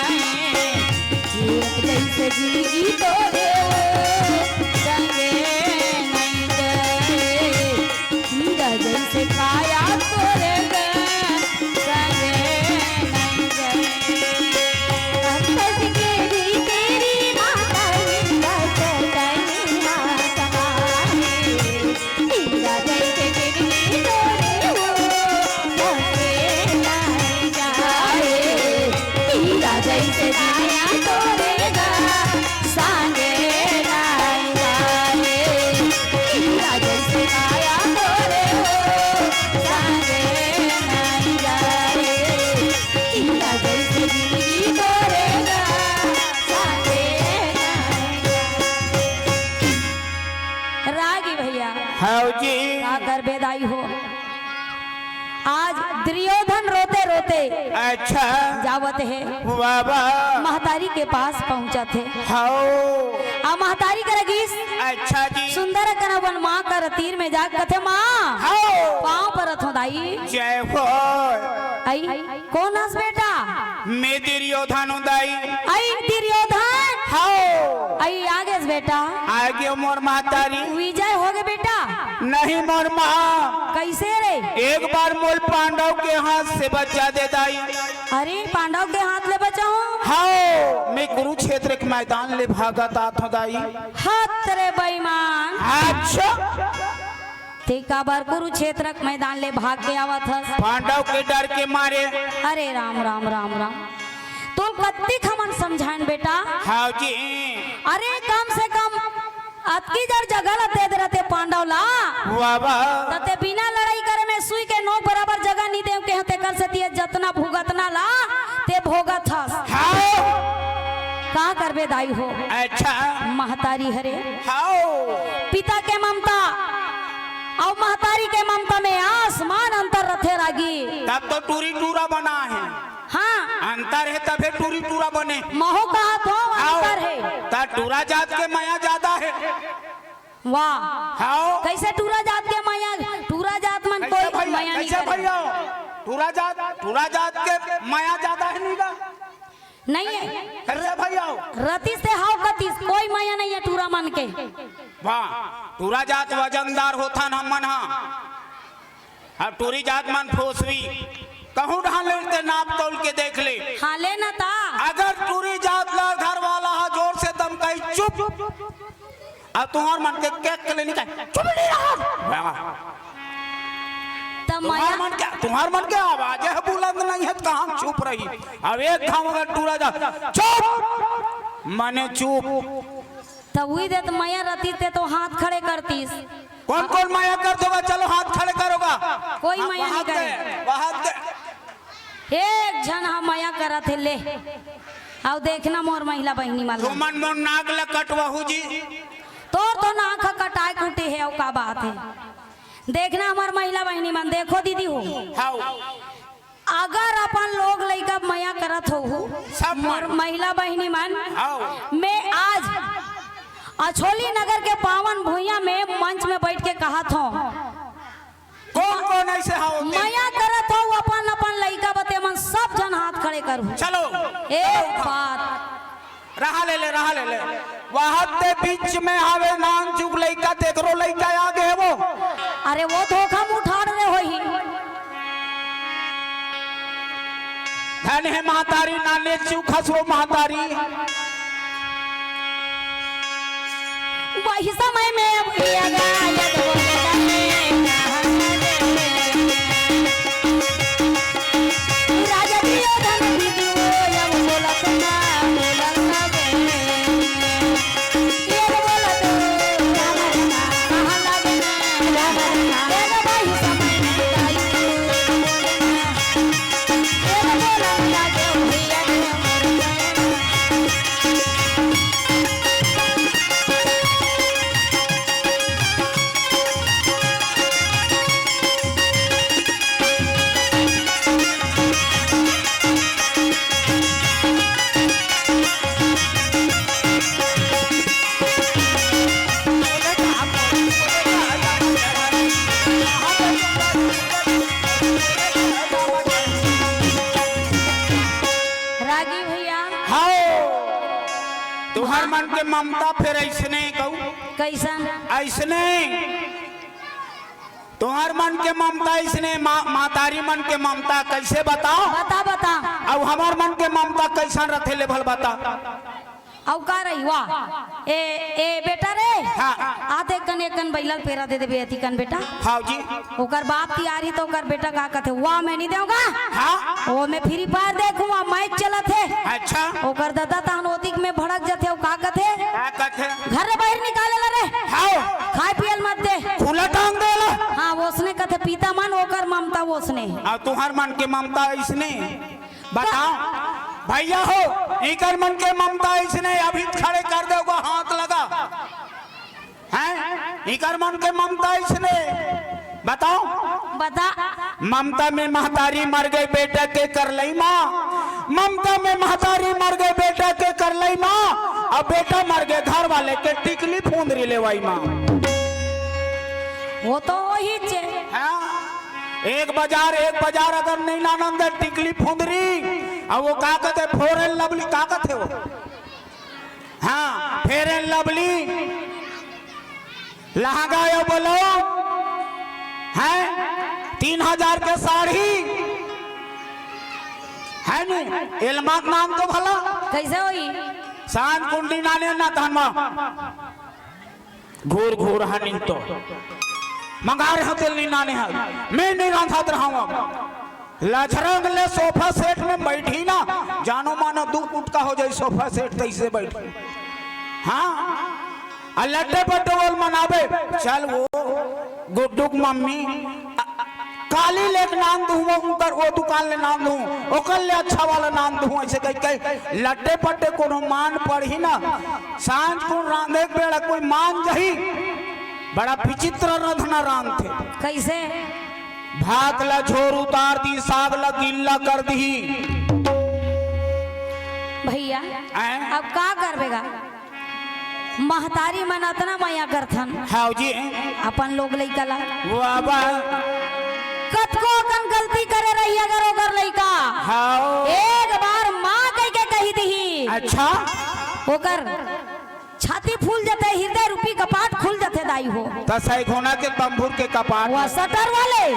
एक जैसे जिंदगी तोरे हो, संगे नहीं गए। हीरा जैसे काया तोरे गा, संगे नहीं गए। पंकज के भी तेरी माता ही बस कहीं हाथ समाए। हीरा जैसे जिंदगी तोरे हो, संगे नहीं जाए। हीरा जैसे काया तोरे गा, संगे नहीं जाए। हीरा जैसे काया तोरे हो, संगे नहीं जाए। हीरा जैसे जिंदगी तोरे गा, संगे नहीं जाए। रागी भैया। हाँ जी। का करबे दाई हो, आज दुर्योधन रोते रोते अच्छा। जावत हे। वाह, वाह। महतारी के पास पहुंचत हे। हाओ। आ महतारी कर गिस। अच्छा जी। सुंदर कन अपन माँ कर तीर में जाके कथे, "माँ, हाओ। पाँव परत हों दाई।" जय हो। आई, कोन हस बेटा? मैं दुर्योधन हों दाई। आई दुर्योधन। हाओ। आई आगेस बेटा। आगे मोर महतारी। विजय होगे बेटा। नहीं मोर माँ। कैसे रे? एक बार मोल पांडव के हाथ से बचा दे दाई। अरे पांडव के हाथ ले बचाहूँ? हाओ, मैं कुरुक्षेत्र के मैदान ले भागत आत हों दाई। हत रे बेईमान। अच्छा। ते काबर कुरुक्षेत्र के मैदान ले भाग के आवत हस? पांडव के डर के मारे। अरे राम, राम, राम, राम। तोल कत्ती खमन समझाएन बेटा। हाँ जी। अरे कम से कम अतकी जड़ जगह ला दे दे रहते पांडव ला। वाह, वाह। त ते बिना लड़ाई करे में सुई के नोक बराबर जगह नहीं देव के हते कर से तिये जतना भुगतना ला ते भोगत हस। हाँ। का करबे दाई हो? अच्छा। महतारी हरे। हाओ। पिता के ममता अउ महतारी के ममता में आसमान अंतर रथे रागी। तब तो टूरी टूरा बना है। हाँ। अंतर है तभे टूरी टूरा बने। महू कहा तो हाओ। अंतर है। ता टूरा जात के मया ज्यादा है। वाह। हाओ। कैसे टूरा जात के मया, टूरा जात मन कैसे कोई भैया, मया नहीं कैसे करे। भैया? टूरा जात, टूरा जात के मया ज्यादा है नहीं गा? नहीं है। कैसे भैया? रतीस ते हाव कतीस, कोई मया नहीं है टूरा मन के। वाह, टूरा जात वजनदार होथन हमन हा। अब टूरी जात मन फोसवी, कहूँ ढाल लेते नाप तौल के देख ले। हाँ, ले ना ता। अगर टूरी जात ला घर वाला हा जोर से धमकाई, "चुप।" अब तुम्हार मन के केक के ले निकाल, "चुप नहीं रहा।" त तुम्हार मया मन के, तुम्हार मन के आवाज है बुलंद नहीं है, तो कहाँ चुप रही? अब एक घाव अगर टूरा जा, "चुप, मने चुप।" तब वही दे तो मया रहती ते तो हाथ खड़े करतीस। कौन कौन मया कर दोगा? चलो हाथ खड़े करोगा। कोई हाँ, मया नहीं करे। वहाँ दे, वहाँ दे। एक झन हा मया करत हे ले। अउ देखना मोर महिला बहिनी मन ला। तुमन मोर नाक ल कटवाहू जी। तोर तो नाक ह कटाए कुटे हे, अउ का बात हे? देखना हमर महिला बहिनी मन, देखो दीदी हो। हाउ। अगर अपन लोग लइका मया करत होहू, सब मन। मोर महिला बहिनी मन, हाउ। मैं आज अछोली नगर के पावन भुइयां में मंच में बैठ के कहत हों, कौन कौन ऐसे हाव? मया करत हव अपन अपन लइका बते मन, सब झन हाथ खड़े करहू। चलो। एक बात। रहा ले ले, रहा ले ले। वहां ते बीच में हावे नान चुक लइका, तेकरो लइका आगे हे वो। अरे वो धोखा मुठाड़ रे होही। धन हे महतारी, नाने चुक हस वो महतारी। वही समय में अब किया गया, ये तो बोलता है, राजा दुर्योधन भी वो जब बोलत ना, बोलत ना बे। ये तो बोलत, राम राम, कहाँ लगे ना, राम राम, ये तो मन के ममता फेर अइसने कहू। कइसन? अइसने। तुंहर मन के ममता अइसने, मा-, महतारी मन के ममता कइसे बताओ? बता, बता। अउ हमर मन के ममता कइसन रथे ले भल बता। अउ का रही, वाह। ए, ए बेटा रे, हाँ। आते कन एक कन बइला ल पेरा दे देबे, अति कन बेटा। हाँ जी। ओकर बाप तियारी त ओकर बेटा का कथे, "वाह, मैं नहीं देवंव गा।" हाँ। "ओ, मैं Free Fire देखहूं, वाह, match चलत हे।" अच्छा। ओकर ददा तहन ओतिक में भड़क जथे, अउ का कथे? का कथे? "घर ले बाहिर निकाल ला रे। हाँ। खाय पिये ल मत दे।" खुला टांग दे ला। हाँ, ओसने कथे, पिता मन, ओकर ममता ओसने। अउ तुंहर मन के ममता अइसने। बताओ भइया हो, इकर मन के ममता अइसने, अभी खड़े कर देवंव गा, हाथ लगा। हैं? इकर मन के ममता अइसने। बताओ। बता। ममता में महतारी मर गे बेटा के करलई माँ, ममता में महतारी मर गे बेटा के करलई माँ, अउ बेटा मर गे घर वाले के टिकली फुंदरी लेवई माँ। ओ तो होही चे। हाँ? एक बजार, एक बजार अगर नइ लानन दे टिकली फुंदरी, अउ ओ का कथे, Fair and Lovely का कथे ओ? हाँ, Fair and Lovely। लहंगा यो बोलो, हैं? तीन हजार के साड़ी, हे नी? एलमा के नान तो भला। कइसे होही? सांझ कुंडी नाने ना धनमा। घूर घूर हनिन तो मंगा रहे हो तेल नी नाने हल। मैं नहीं रांधत रहा हूँ अब। लछरंग ले sofa set में बैठी ना, जानो मानो दू कुटका हो जाए sofa set तइसे बैठी। हाँ, अउ लट्टे पट्टे बोल मनाबे, चल वो गुड्डू के मम्मी, अ, काली ले के नान दूँ, वो उनकर वो दुकान ले नान दूँ, ओकर ले अच्छा वाला नान दूँ, अइसे कहि कहि लट्टे पट्टे कोनो मान पड़ही ना, सांझ कुन रांधे के बेड़ा कोई मान जही, बड़ा विचित्र रधना रांधथे। कइसे? भात ला झोर उतार दी, साग ला गिल्ला कर दी। भइया, हैं? अब का करबे गा? महतारी मन अतना मया करथन। हाँ जी। अपन लोग लइका ला। वाह, वाह। कतको अकन गलती करे रही अगर ओकर लइका। हाँ। एक बार माँ कहिके कहि दिही। अच्छा। ओकर छाती फूल जथे, हिरदय रूपी कपाट खुल जथे दाई हो। त सैघोना के बम्भूर के कपाट। वो shutter वाले।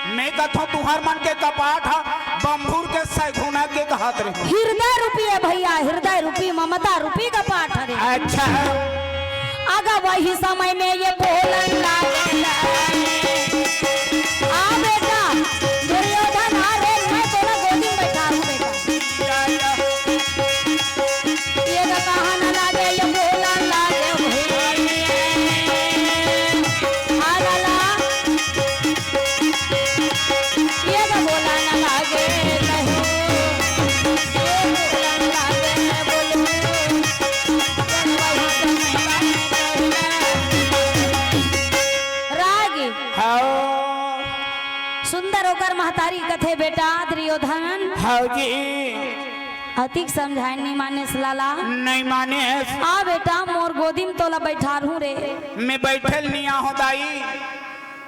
मैं कथों तुंहर मन के कपाट ह, बम्भूर के सैघोना के कहत रहे। हिरदय रूपी हे भइया, हिरदय रूपी, ममता रूपी कपाट हरे। अच्छा। अगा वही समय में ये बोलन लागेला। आ बेटा, दुर्योधन आ रे, मैं तोला गोदी में बैठाहूँ बेटा। ये तो कहा न लागे, ये बोला न लागे, आ लाला। ये तो बोला न लागे, कहो। ये बोला न लागे, बोलो। राग। हाँ। सुंदर ओकर महतारी कथे, बेटा दुर्योधन। हाँ जी। अतिक समझाए नहीं मानेस लाला। नहीं मानेस। आ बेटा, मोर गोदी में तोला बैठारहूँ रे। मैं बैठल नहीं आहूँ दाई,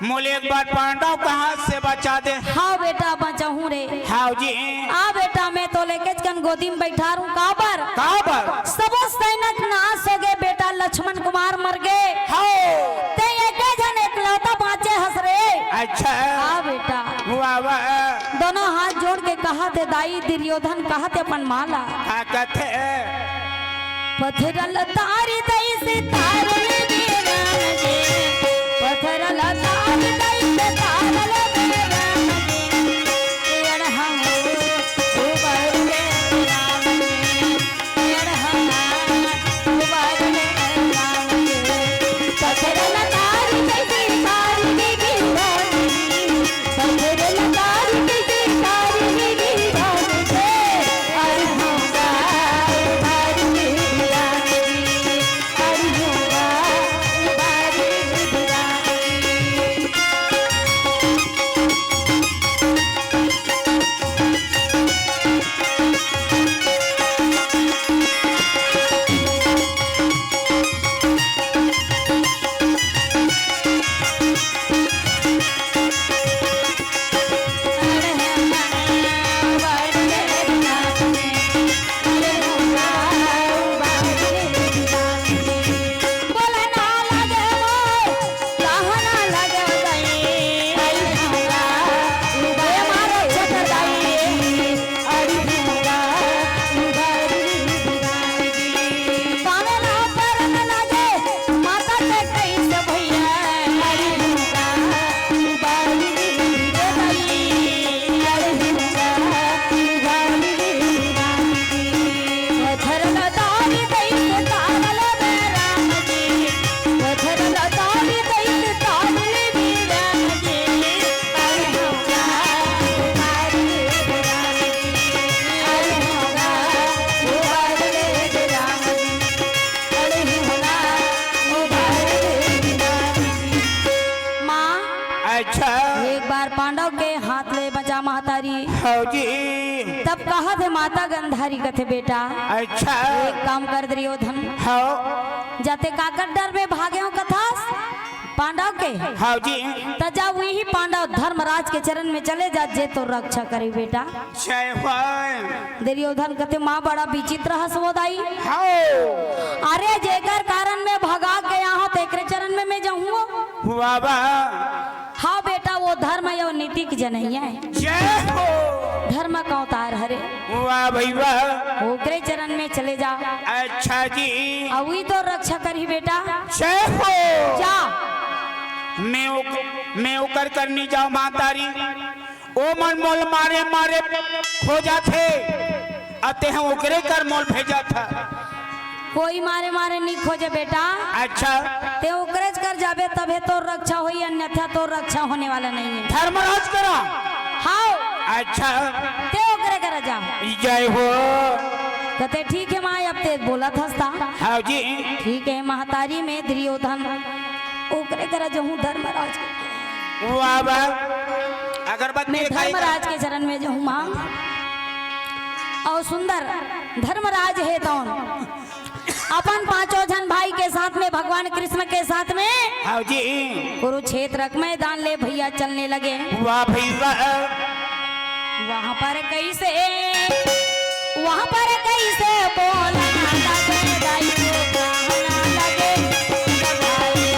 मोले एक बार पांडव के हाथ से बचा दे। हाँ बेटा, बचाहूँ रे। हाँ जी। आ बेटा, मैं तोले एकेच कन गोदी में बैठारहूँ। काबर? काबर? सबो सैनिक नाश हो गे बेटा, लक्ष्मण कुमार मर गे। हाँ। ते एके झन एकलौता बाँचे हस रे। अच्छा। हाँ बेटा। वाह, वाह। दोनों हाथ जोड़ के कहथे, दाई दुर्योधन कहथे अपन माँ ला। का कथे? पथरल तारी तइसे तारल वीरान जी, पथरल तारी तइसे तारल वीरान जी, अड़हंगो उबर के राम जी। अच्छा। एक बार पांडव के हाथ ले बचा महतारी। हव जी। तब कहत हे माता गंधारी कथे, "बेटा, अच्छा। एक काम कर दुर्योधन, हव। जाते काकर डर में भागे हो कथस पांडव के? हव जी। त जा उही पांडव धर्मराज के चरण में चले जा, जे तोर रक्षा करे बेटा।" जय हो। दुर्योधन कथे, "माँ बड़ा विचित्र हस वो दाई।" हव। अरे जेकर कारण में भगा के यहाँ तेकरे चरण में मैं जाहूँ। वाह, वाह। हाँ बेटा, वो धर्म अउ नीति के जनइया हे। जय हो। धर्म के अवतार हरे। वाह भई वाह। ओकरे चरण में चले जा। अच्छा जी। अउ उही तोर रक्षा करही बेटा। जय हो। जा। मैं ओक-, मैं ओकर करनी जाव महतारी। ओ मन मोल मारे मारे खोजथे, अउ तेह ओकरे कर मोल भेजथस। कोई मारे मारे नी खोजे बेटा। अच्छा। तें ओकरेच कर जाबे तभे तोर रक्षा होही, अन्यथा तोर रक्षा होने वाला नहीं है। धर्मराज करा? हाव। अच्छा। तें ओकरे करा जा। जय हो। कथे, "ठीक हे माँ, अब तें बोलत हस ता।" हाव जी। ठीक हे महतारी, मैं दुर्योधन ओकरे करा जाहूँ धर्मराज। वाह, वाह। अगरबत्ती मैं दिखाई। धर्मराज के चरण में जाहूँ माँ। अउ सुंदर धर्मराज हे तौन अपन पांचों झन भाई के साथ में, भगवान कृष्ण के साथ में। हाव जी। कुरुक्षेत्र के मैदान ले भैया चलने लगे। वाह भई वाह। वहाँ पर कैसे, वहाँ पर कैसे बोलना लगे, दाई को कहना लगे, जब भाई।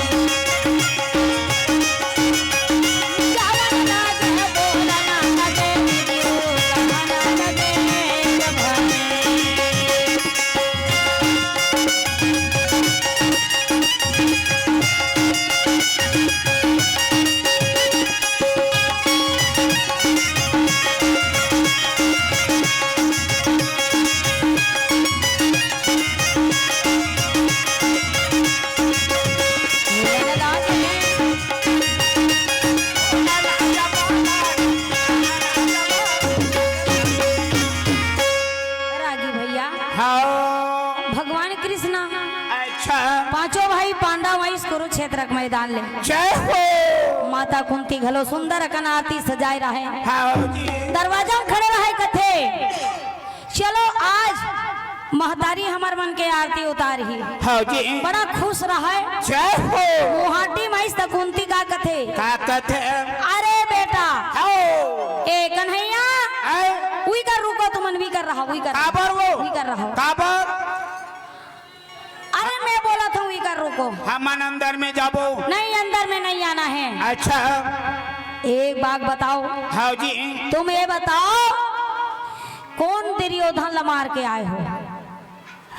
रागी भैया। हाँ। भगवान कृष्ण। अच्छा। पांचों भाई पांडव आइस कुरुक्षेत्र के मैदान ले। जय हो। माता कुंती घलो सुंदर अकन आरती सजाए रहे। हाँ जी। दरवाजा में खड़े रहे कथे, चलो आज महतारी हमर मन के आरती उतारही। हाँ जी। बड़ा खुश रहय। जय हो। मुहाटी माइस त कुंती का कथे? का कथे? अरे बेटा। हाँ। ए कन्हैया। आय। उई कर रुको, तुमन उई कर रहा, उई कर। काबर वो? उई कर रहा। काबर? अरे मैं बोलत हूँ, उई कर रुको। हमन अंदर में जाबो। नहीं, अंदर में नहीं आना है। अच्छा। एक बात बताओ। हाँ जी। तुम ये बताओ, कोन दुर्योधन ल मार के आए हो?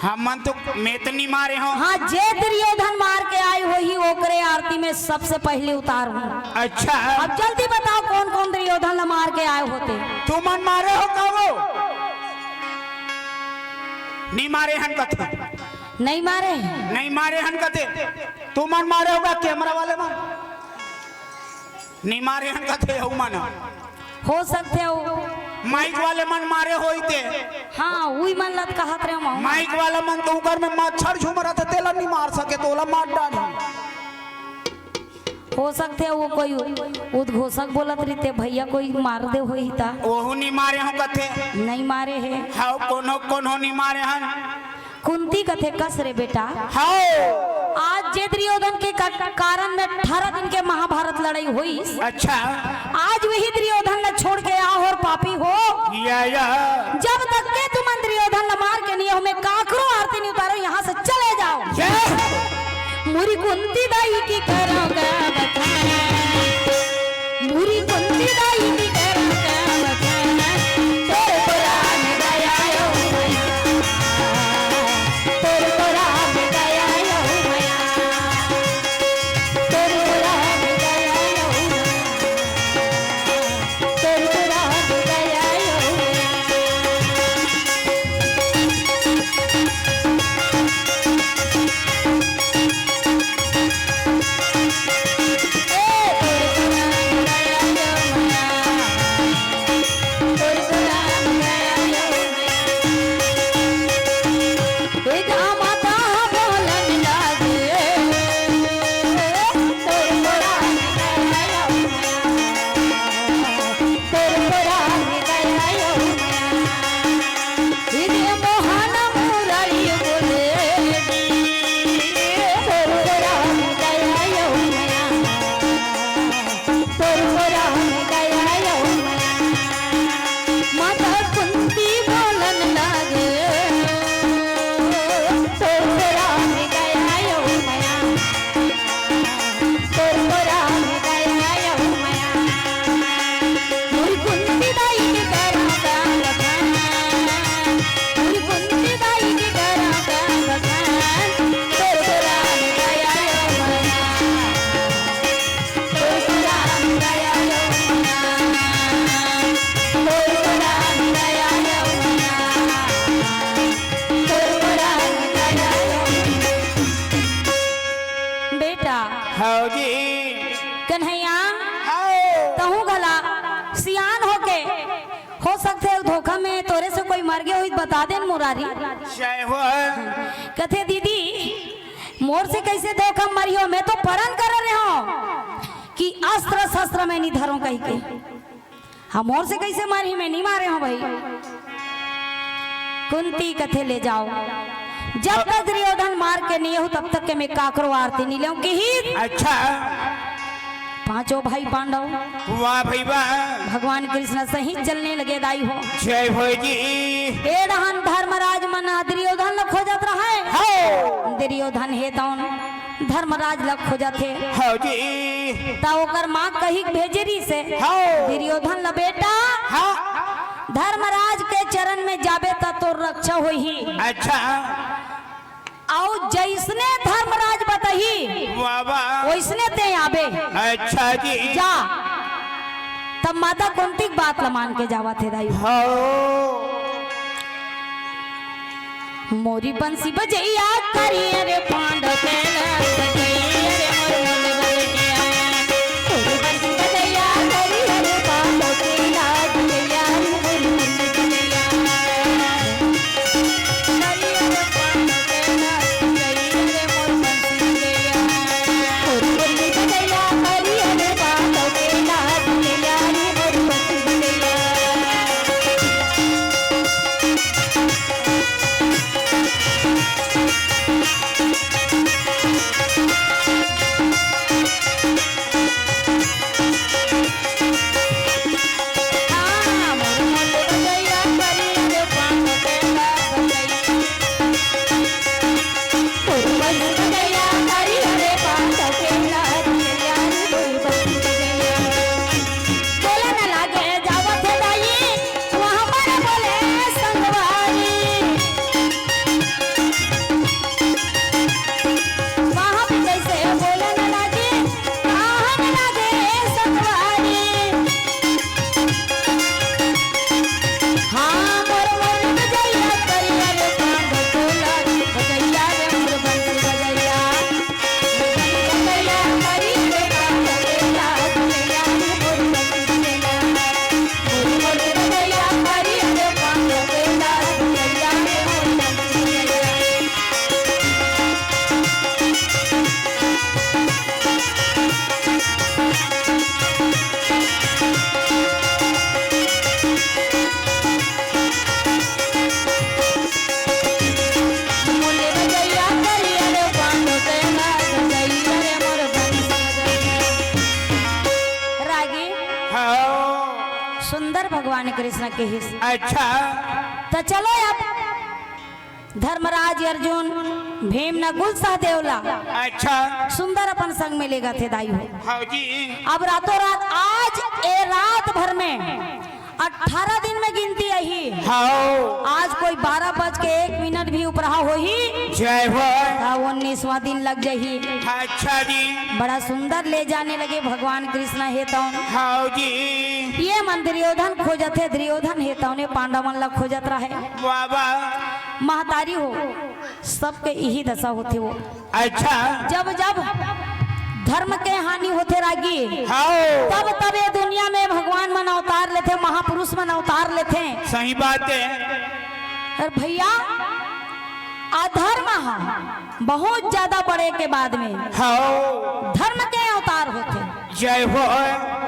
हमन तो मैं तो नी मारे हों। हाँ, जे दुर्योधन मार के आए होही, ओकरे आरती में सबसे पहले उतार हूँ। अच्छा। अब जल्दी बताओ, कोन कोन दुर्योधन ल मार के आए हो तें? तुमन मारे हो का वो? नी मारे हन कथे। नहीं मारे? नहीं मारे हन कथे। तुमन मारे हो का, कैमरा वाले मन? नी मारे हन कथे, हऊ मन। हो सकथे हो। माइक वाले मन मारे होही तें। हाँ, उही मन ल त कहत रहेंव। माइक वाला मन तो उकर में मच्छर झूम रथे, तेला नी मार सके, त ओला मार डारही। हो सकथे वो कोई उद्घोषक बोलत रहिथे, भैया कोई मार दे होही त। ओहू नी मारे हों कथे। नहीं मारे हे। हाँ, कोनो कोनो नी मारे हन। कुंती कथे, कस रे बेटा। हाँ। आज जे दुर्योधन के का-, कारण में अठारह दिन के महाभारत लड़ाई होइस। अच्छा। आज वही दुर्योधन ल छोड़ के आए हो अउ पापी हो। या, या। जब तक के तुमन दुर्योधन ल मार के नी आओ, मैं काकरो आरती नी उतारो, यहाँ से चले जाओ। जय। मुरी कुंती दाई की करो का बखान। मुरी कुंती दाई की करो का बखान। तोर पुरान दया आयो मया। तोर पुरान दया आयो मया। तोर पुरान दया आयो मया। तोर पुरान दया आयो मया। राम दया अउ मया। माता कुंती बोलन लागे, तोर राम दया अउ मया। तोर राम दया अउ मया। मोर कुंती दाई के करा का बखान। मोर कुंती दाई के करा का बखान। तोर राम दया अउ मया। बेटा। हव जी। कन्हैया, हव। तहूँ घला सियान होके, हो सकथे धोखा में तोरे से कोई मर गे होही त बता देन मुरारी। जय हो। कथे, दीदी, मोर से कइसे धोखा मरिहो? मैं तो परन करे रेहेंव कि अस्त्र शस्त्र मैं नी धरों कहिके। हाँ, मोर से कइसे मरही? मैं नी मारे हंव भई। कुंती कथे, ले जाव, जब तक दुर्योधन मार के नइ आहू, तब तक के मैं काकरो आरती नी लेंव किहिस। अच्छा। पांचों भाई पांडव। वाह भई वाह। भगवान कृष्ण सही चलने लगे दाई हो। जय हो जी। ए डहन धर्मराज मन दुर्योधन ल खोजत रहय। हव। दुर्योधन हे तौन धर्मराज ल खोजत हे। हव जी। त ओकर माँ कहिके भेजे रिहिसे। हव। दुर्योधन ल, बेटा, हाँ। धर्मराज के चरण में जाबे त तोर रक्षा होही। अच्छा। अउ जइसने धर्मराज बताही, वाह, वाह। ओइसने तें आबे। अच्छा जी। जा। तब माता कुंती के बात ल मान के जावत हे दाई। हव। मोरी बंसी बजइया करिया रे पांडव के लाल बजइया रे मोर मोल बजइया। मोरी बंसी बजइया करिया रे पांडव के लाल बजइया रे मोर मोल बजइया। करिया रे पांडव के लाल बजइया रे मोर बंसी बजइया। मोर बंसी बजइया करिया रे पांडव के लाल बजइया रे मोर बंसी बजइया। बोले न लागे जावत हे दाई, वहाँ पर बोले संगवारी। वहाँ भी जैसे बोले न लागे, कहाँ न लागे संगवारी। हाँ, मोर मोर बजैया करिया रे पान तोला, बजैया रे मोर बंसी बजैया। रागी। हाँ। सुंदर भगवान कृष्ण कहिस। अच्छा। त चलो अब धर्मराज, अर्जुन, भीम, नकुल, सहदेव ला अच्छा। सुंदर अपन संग में लेगत हे दाई हो। हाँ जी। अब रातों रात आज ए रात भर में अठारह दिन में गिनती आही। हाँ। आज कोई बारह बज के एक मिनट भी उपराहा होही। जय हो। त उन्नीसवाँ दिन लग जाही। अच्छा जी। बड़ा सुंदर ले जाने लगे भगवान कृष्ण हे तौन। हाँ जी। ये मन दुर्योधन खोजत हे, दुर्योधन हे तौने पांडव मन ला खोजत रहे। वाह, वाह। महतारी हो, सबके इही दशा होथे वो। अच्छा। जब जब धर्म के हानि होथे रागी, हाँ। तब तब ये दुनिया में भगवान मन अवतार लेथे, महापुरुष मन अवतार लेथे। सही बात है। अरे भैया, अधर्म ह बहुत ज्यादा बढ़े के बाद में हाँ। धर्म के अवतार होथे। जय हो।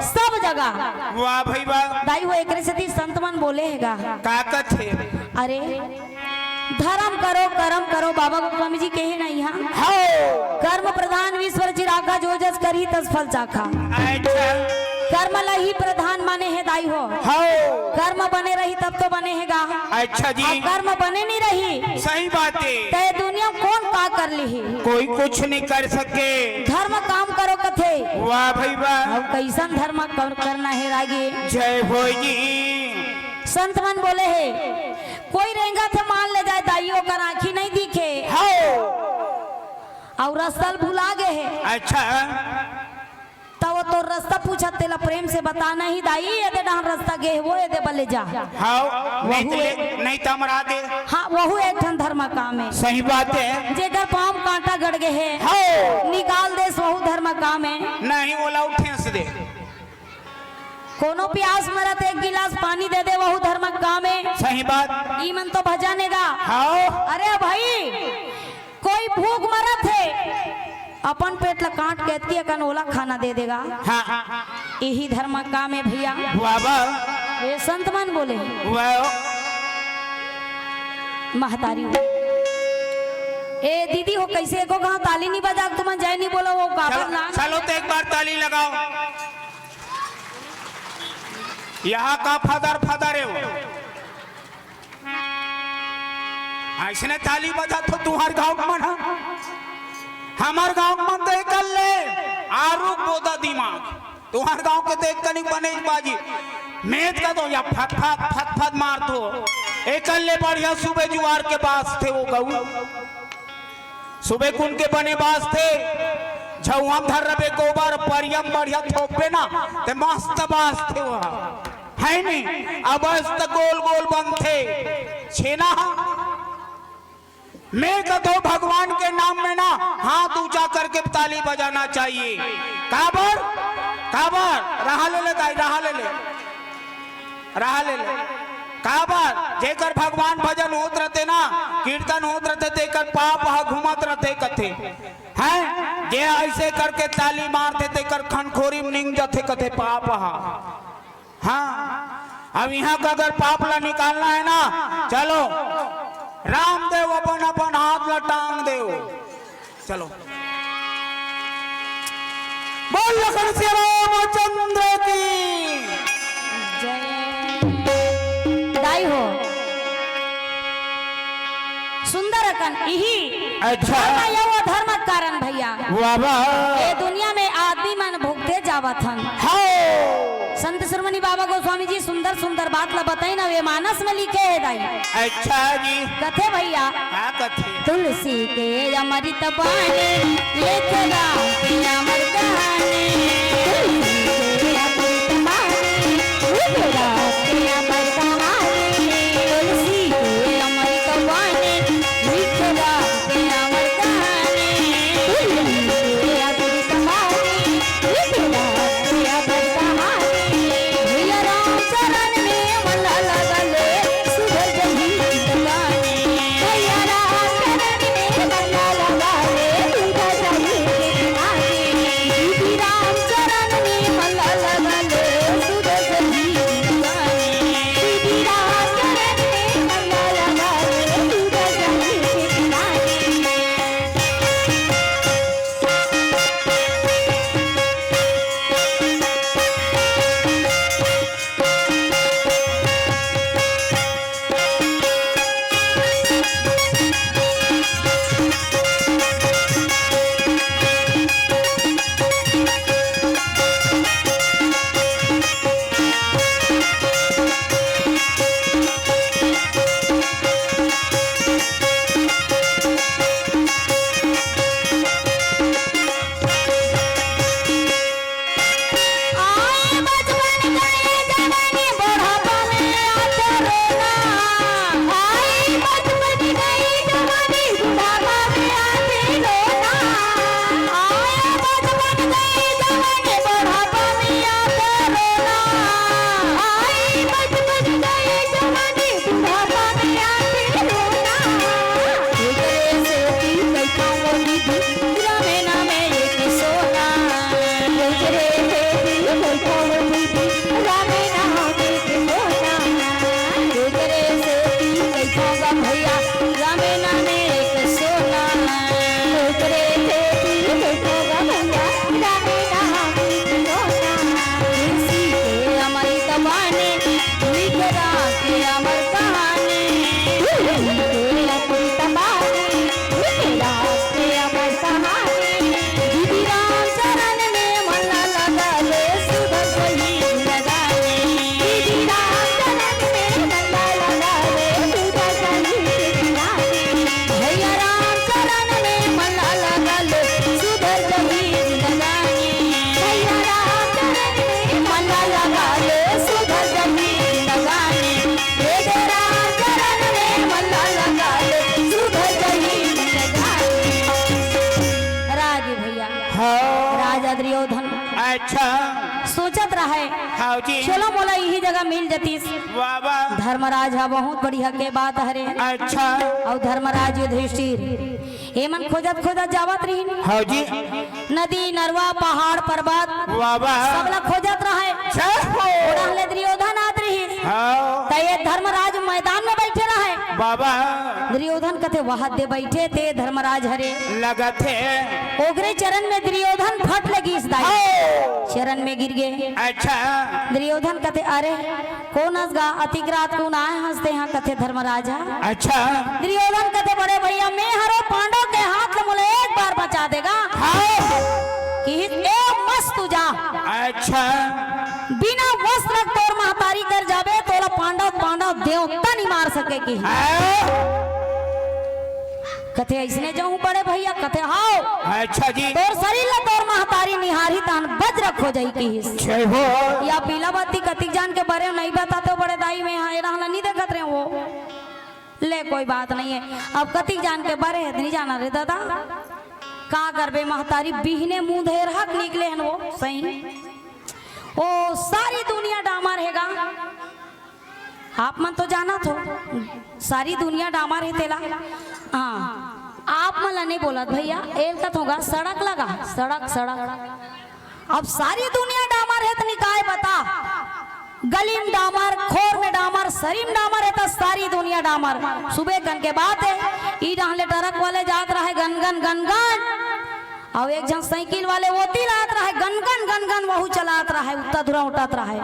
सब जगह। वाह भाई वाह। दाई हो, एकरे सेती संत मन बोले हे गा। का कथे? अरे, धर्म करो, करम करो, बाबा गोस्वामी जी कहे ना यहाँ। हाँ। कर्म प्रधान विश्व रचि राखा, जो जस करही तस फल चाखा। अच्छा। कर्म ला ही प्रधान माने हे दाई हो। हव। कर्म बने रही तब तो बने हे गा। अच्छा जी। अउ कर्म बने नहीं रही सही बात हे। त ए दुनिया म कोन का कर लिही? कोई कुछ नहीं कर सके। धर्म काम करो कथे। वाह भाई वाह। अउ कइसन धर्म कर-, करना हे रागी? जय हो जी। संत मन बोले हे, कोई रेंगत हे मान ले जाए दाई, ओकर आँखी नहीं दिखे। हव। अउ रस्ता ल भुला गे हे। अच्छा। त वो तोर रस्ता पूछत, तेला प्रेम से बता, नहीं दाई, एदे डहन रस्ता गे हे, वो एदे बले जा। हव, नहीं वहू त ले, एक नहीं त मरा दे। हाँ, वहू एक ठन धर्म काम हे। सही बात हे। जेकर पाँव म कांटा गड़ गे हे, हव। निकाल देस, वहू धर्म काम हे। नहीं, ओला ठेंस दे। कोनो प्यास मरत, एक गिलास पानी दे दे, वहू धर्म काम हे। सही बात। ई मन तो भजन हे गा। हव। अरे भाई, कोई भूख मरत हे, अपन पेट ला काट के अतकी अकन ओला खाना दे दे गा। हाँ। इही धर्म काम हे भइया। वाह वाह। ए संत मन बोले। वाह। महतारी हो। ए दीदी हो, कइसे एको घांव ताली नहीं बजा के तुमन जय नहीं बोलो, वो काबर चलो, लान? चलो त एक बार ताली लगाव। यहाँ का फदर फदर हे वो। अइसने ताली बजाथो तुंहर गाँव के मन ह। हमर गाँव के मन त एकल्ले आरू बोदा दिमाग। तुंहर गाँव के त एक कनिक बनेच बाजी। मेंज कथों या फत फत फत फत मारथो। एकल्ले बढ़िया सुबे जुआर के बाजथे वो गऊ। सुबे कुन के बने बाजथे, झउहा म धर रबे गोबर, परिया म बढ़िया थोपबे ना, ते मस्त बाजथे वो ह। हे नहीं? अब मस्त गोल गोल बनथे छेना ह। मैं कथों भगवान के नाम में ना हाथ ऊंचा करके ताली बजाना चाहिए। काबर? काबर? रहा ले ले दाई, रहा ले ले। रहा ले ले। काबर? जेकर भगवान भजन होत रथे ना, कीर्तन होत रथे, तेकर पाप ह घूमत रथे कथे। हैं? जे अइसे करके ताली मारथे, तेकर खनखोरी म निंग जाथे कथे पाप ह। हाँ, अब इहाँ का अगर पाप ला निकालना हे ना, चलो, रामदेव अपन अपन हाथ ला टांग देव। चलो। बोल लखन सिया रामचंद्र की। जय। दाई हो। सुंदर अकन इही अच्छा। धर्म या वो धर्म कारण भइया। वाह वाह। ए दुनिया में आदमी मन भुगते जावत हन। हव। संत शिरोमणि बाबा गोस्वामी जी सुंदर सुंदर बात ला बताइन, अउ ए मानस में लिखे हे दाई। अच्छा जी। कथे भइया। का कथे? तुलसी के अमृत बानी, लेख राम के अमर कहानी। तुलसी के अमृत बानी, लेख राम के अमर कहानी। तुलसी के अमृत बानी, लेख राम के अमर कहानी। तुलसी के अमृत बानी, लेख राम के अमर कहानी। भैया राम चरण में मन लगले, सुधर जही जिंदगानी। भैया राम चरण में मन लगले, सुधर जही जिंदगानी। श्री राम रहे। हाँ जी। चलो मोला इही जगह मिल जतिस। वाह, वाह। धर्मराज हा बहुत बढ़िया के बात हरे। अच्छा। अउ धर्मराज युधिष्ठिर एमन खोजत खोजत जावत रहिन। हाँ जी। नदी, नरवा, पहाड़, पर्वत, वाह, वाह। सबला खोजत रहे। जय हो। ओड़हन ले दुर्योधन आत रहिस। हाँ। त ये धर्मराज मैदान में बइठे रहे। वाह, वाह। दुर्योधन कथे, "वहा दे बइठे ते धर्मराज हरे।" लगत हे। ओकरे चरण में दुर्योधन फट ले गिस दाई। हाँ। चरण में गिर गे। अच्छा। दुर्योधन कथे, "अरे, कोन अस गा, अतिक रात कुन आए हस तेहा?" कथे धर्मराज हा। अच्छा। दुर्योधन कथे, "बड़े भइया, मैं हरों पांडव के हाथ ले मोला एक बार बचा दे गा।" हाँ। किहिस, "ए मस्त तू जा।" अच्छा। "बिना वस्त्र तोर महतारी कर जाबे, तोला पांडव, पांडव देवता नइ मार सके," किहिस। हाँ। कथे, "अइसने जाहूं बड़े भइया?" कथे, "हव।" अच्छा जी। "तोर शरीर ला तोर महतारी निहारही, तहान बज्र हो जाही," किहिस। जय हो। या पीला बत्ती कतिक जान के बरे नइ बताते हो बड़े दाई, मैं हा एड़ा ला नइ देखत रहे हो। ले, कोई बात नहीं है। अब कतिक जान के बरे हे, नइ जाना रे दादा। का करबे, महतारी बिहने मुंह धेर हक निकले हन वो, सही। ओ, सारी दुनिया डामर हे गा। आप मन तो जानत हो, सारी दुनिया डामर हे तेला। हाँ, आप मन ला नइ बोलत भइया, एल कथों गा, सड़क ला गा, सड़क, सड़क। अब सारी दुनिया डामर हे त निकाय बता, गली में डामर, खोर में डामर, सरी में डामर हे त सारी दुनिया डामर। सुबह कन के बात हे, ई डहन ले ट्रक वाले जात रहे गनगन गनगन, अउ एक झन साइकिल वाले ओती लात रहे गनगन गनगन, वहू चलात रहे, उत्ता धुरा उठत रहे।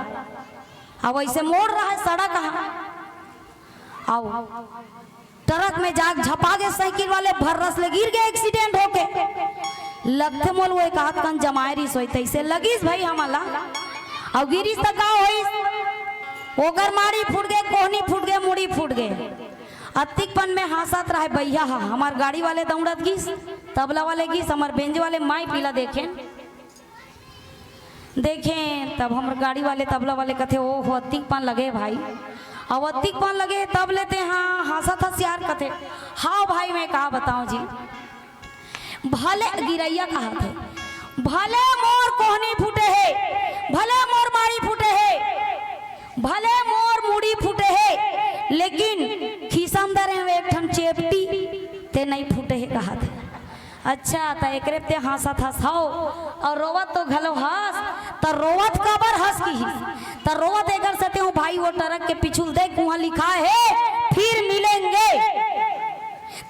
अब अइसे मोड़ रहे सड़क हा। अउ ट्रक में जाके झपा गे साइकिल वाले, भर्रस ले गिर गे एक्सीडेंट होके। लगथे मोला वो एक आध कन जमाए रिहिस होही, तइसे लगिस भई हमला। अउ गिरिस त का होइस? ओकर माड़ी फूट गे, कोहनी फूट गे, मुड़ी फूट गे। अतिक पन में हाँसत रहे बइहा हा, हमर गाड़ी वाले दउड़त गिस, तबला वाले गिस, हमर बेंज वाले माई पीला देखेन। देखें, तब हमर गाड़ी वाले, तबला वाले कथे, "ओ हो, अतिक पन लगे भाई।" अउ अतिक पन लगे, तब ले तें हा हाँसत हस यार, कथे। हव भाई, मैं का बतावं जी, भले गिरइया कहत हे, भले मोर कोहनी फूटे हे, भले मोर माड़ी फूटे हे, भले मोर मुड़ी फूटे हे, लेकिन खीसा म धरे हंव एक ठन चेपटी, ते नइ फूटे हे कहत हे। अच्छा, त एकरे ते हाँसत हस हव, अउ रोवत तो घलो हस, त रोवत काबर हस किहिस? त रोवत एकर सेती हंव भाई, वो ट्रक के पीछू ल देख, उहाँ लिखाय हे, "फिर मिलेंगे।"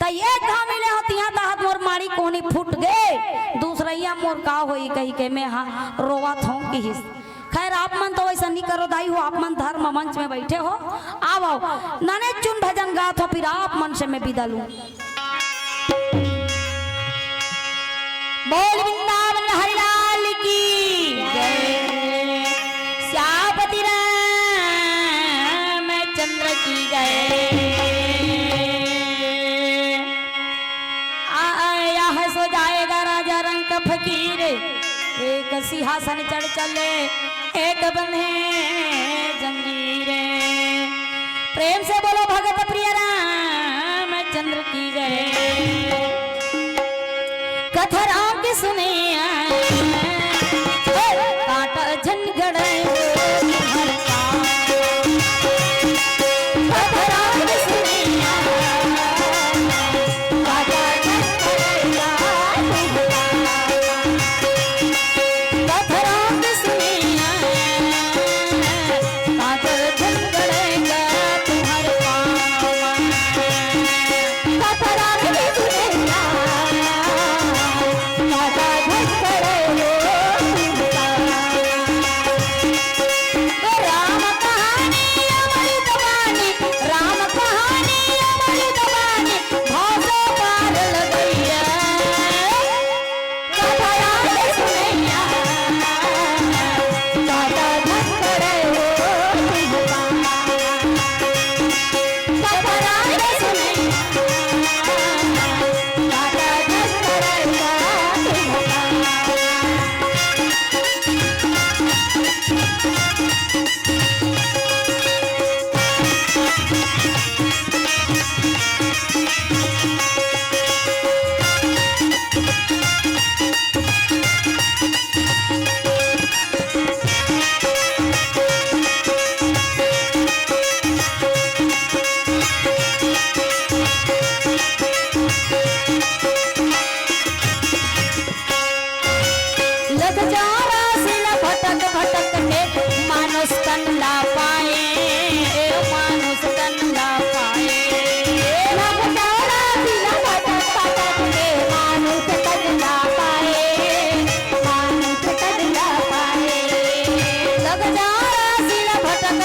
त एक घांव मिले हंव, तिहां तहां मोर माड़ी कोहनी फूट गे, दूसरइया मोर का होही कहिके में हा रोवत हंव किहिस। खैर, आप मन तो वइसा नइ करो दाई हो, आप मन धर्म मंच में बइठे हो। आवव, नने चुन भजन गात हंव, फिर आप मन से मैं बिदा लूं। बोल वृंदावन हरिलाल की जय, श्यामपति रामचंद्र की जय। आ, आ, यह सो जाएगा राजा रंक फकीर, एक सिंहासन चढ़ चले, एक बंधे जंजीरें। प्रेम से बोलो भगत प्रिय रामचंद्र की जय। कथा राम की सुने, काटा झंझड़।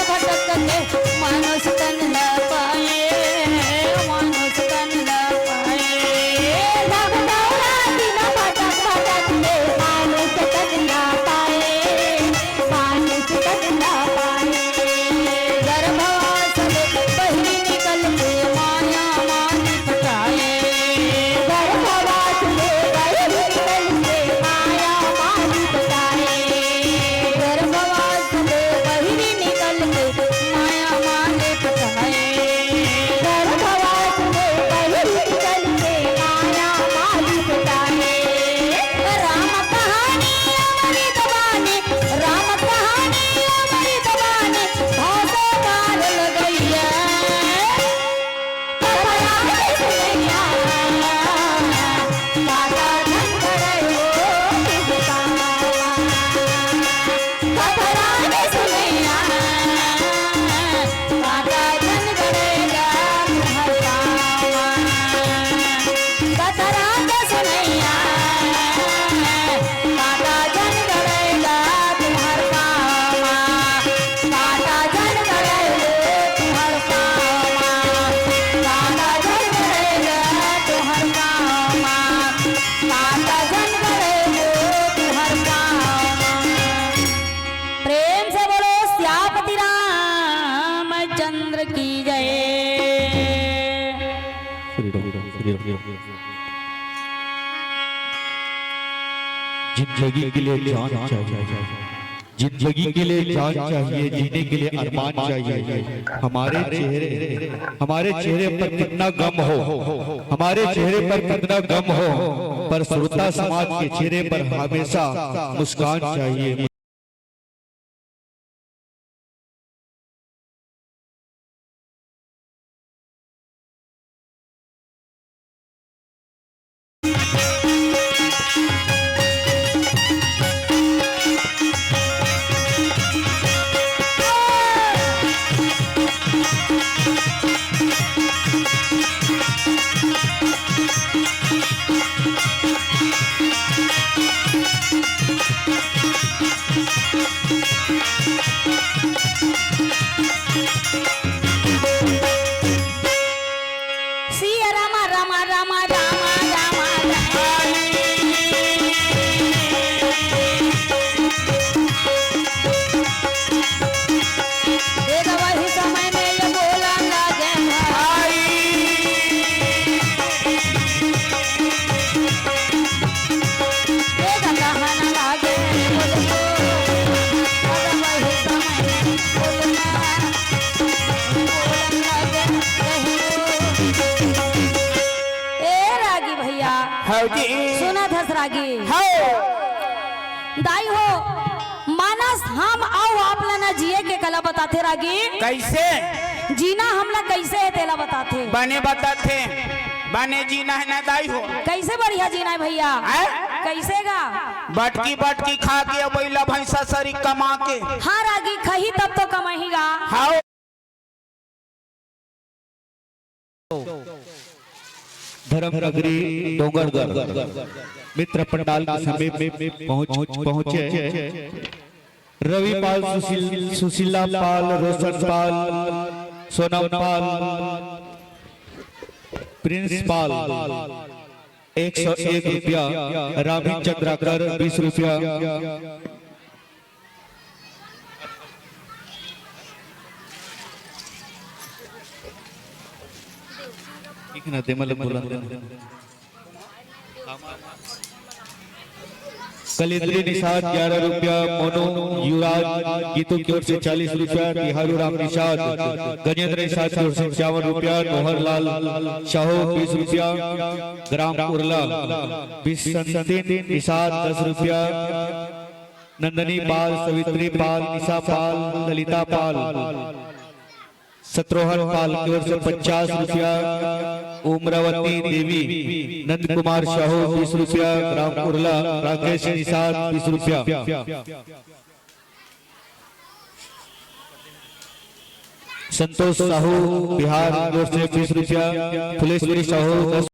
भटकते मानुष तन न पाए, मानुष तन न पाए। भगदौरा दिन भटक भटकते मानुष तन न पाए, मानुष तन न पाए। गर्भवास ले बहिरी निकल के माया मानी पटाए। गर्भवास ले बहिरी निकल के माया मानी पटाए। गर्भवास ले बहिरी निकल के माया माले पटाए। गर्भवास ले बहिरी निकल के माया माले पटाए। राम कहानी अमृत बानी, राम कहानी अमृत बानी, भाषा काल लगैया। काटा झन गड़ैला तुँहर पाँव मा, काटा झन गड़ैलो तुँहर पाँव मा, काटा झन गड़ैला तुँहर पाँव मा, काटा झन गड़ैलो तुँहर पाँव मा। प्रेम से बोलो सियापति रामचंद्र की जय। श्री राम, श्री राम। जिंदगी के लिए जान चाहिए, जिंदगी के लिए जान चाहिए, जीने के लिए अरमान चाहिए। हमारे चेहरे, हमारे चेहरे पर कितना गम हो, हमारे चेहरे पर कितना गम हो, पर श्रोता समाज के चेहरे पर हमेशा मुस्कान चाहिए। सिया रामा, रामा, रामा, रामा, रामा, रामा। ए दवा ही समय में ये बोलन लागे भाई। ए दवा कहन लागे बोल तो, ए दवा ही समय में बोलना, बोलन लागे कहियो। ए रागी भैया, हव जी। सुनत हस रागी? हव। दाई हो, मानस हम अउ आप ला न जिए के कला बताथे रागी। कइसे? जीना हमला कइसे हे तेला बताथे। बने बताथे, बने जीना हे न दाई हो। कइसे बढ़िया जीना हे भैया? हैं? कइसे गा? बटकी बटकी खा के अउ बइला भइँसा सरी कमा के। हाँ रागी, खही तब तो कमाही गा। हव। धर्म नगरी डोंगरगढ़ मित्र पंडाल के समीप पहुंच, पहुंचे रवि पाल, सुशील, सुशीला पाल, रोशन पाल, सोनम पाल, प्रिंस पाल, एक सौ एक रुपया, रामी चंद्राकर, बीस रुपया। ठीक है ना, दे मतलब बोला। कलेंद्री निषाद, ग्यारह रुपया, मोनू युवराज गीतू की ओर से चालीस रुपया, तिहारू राम निषाद, गजेंद्र निषाद की ओर से इक्यावन रुपया, नोहर लाल साहू, बीस रुपया, ग्राम उरला, बिसंतीन निषाद, दस रुपया, नंदनी पाल, सवित्री पाल, निशा पाल, ललिता पाल, सत्रोहन पाल की ओर से पचास रुपया, उम्रावती देवी, नंद कुमार साहू, बीस रुपया, ग्राम उरला, राकेश निषाद, बीस रुपया, संतोष साहू, बिहार की ओर से बीस रुपया, फुलेश्वरी साहू, दस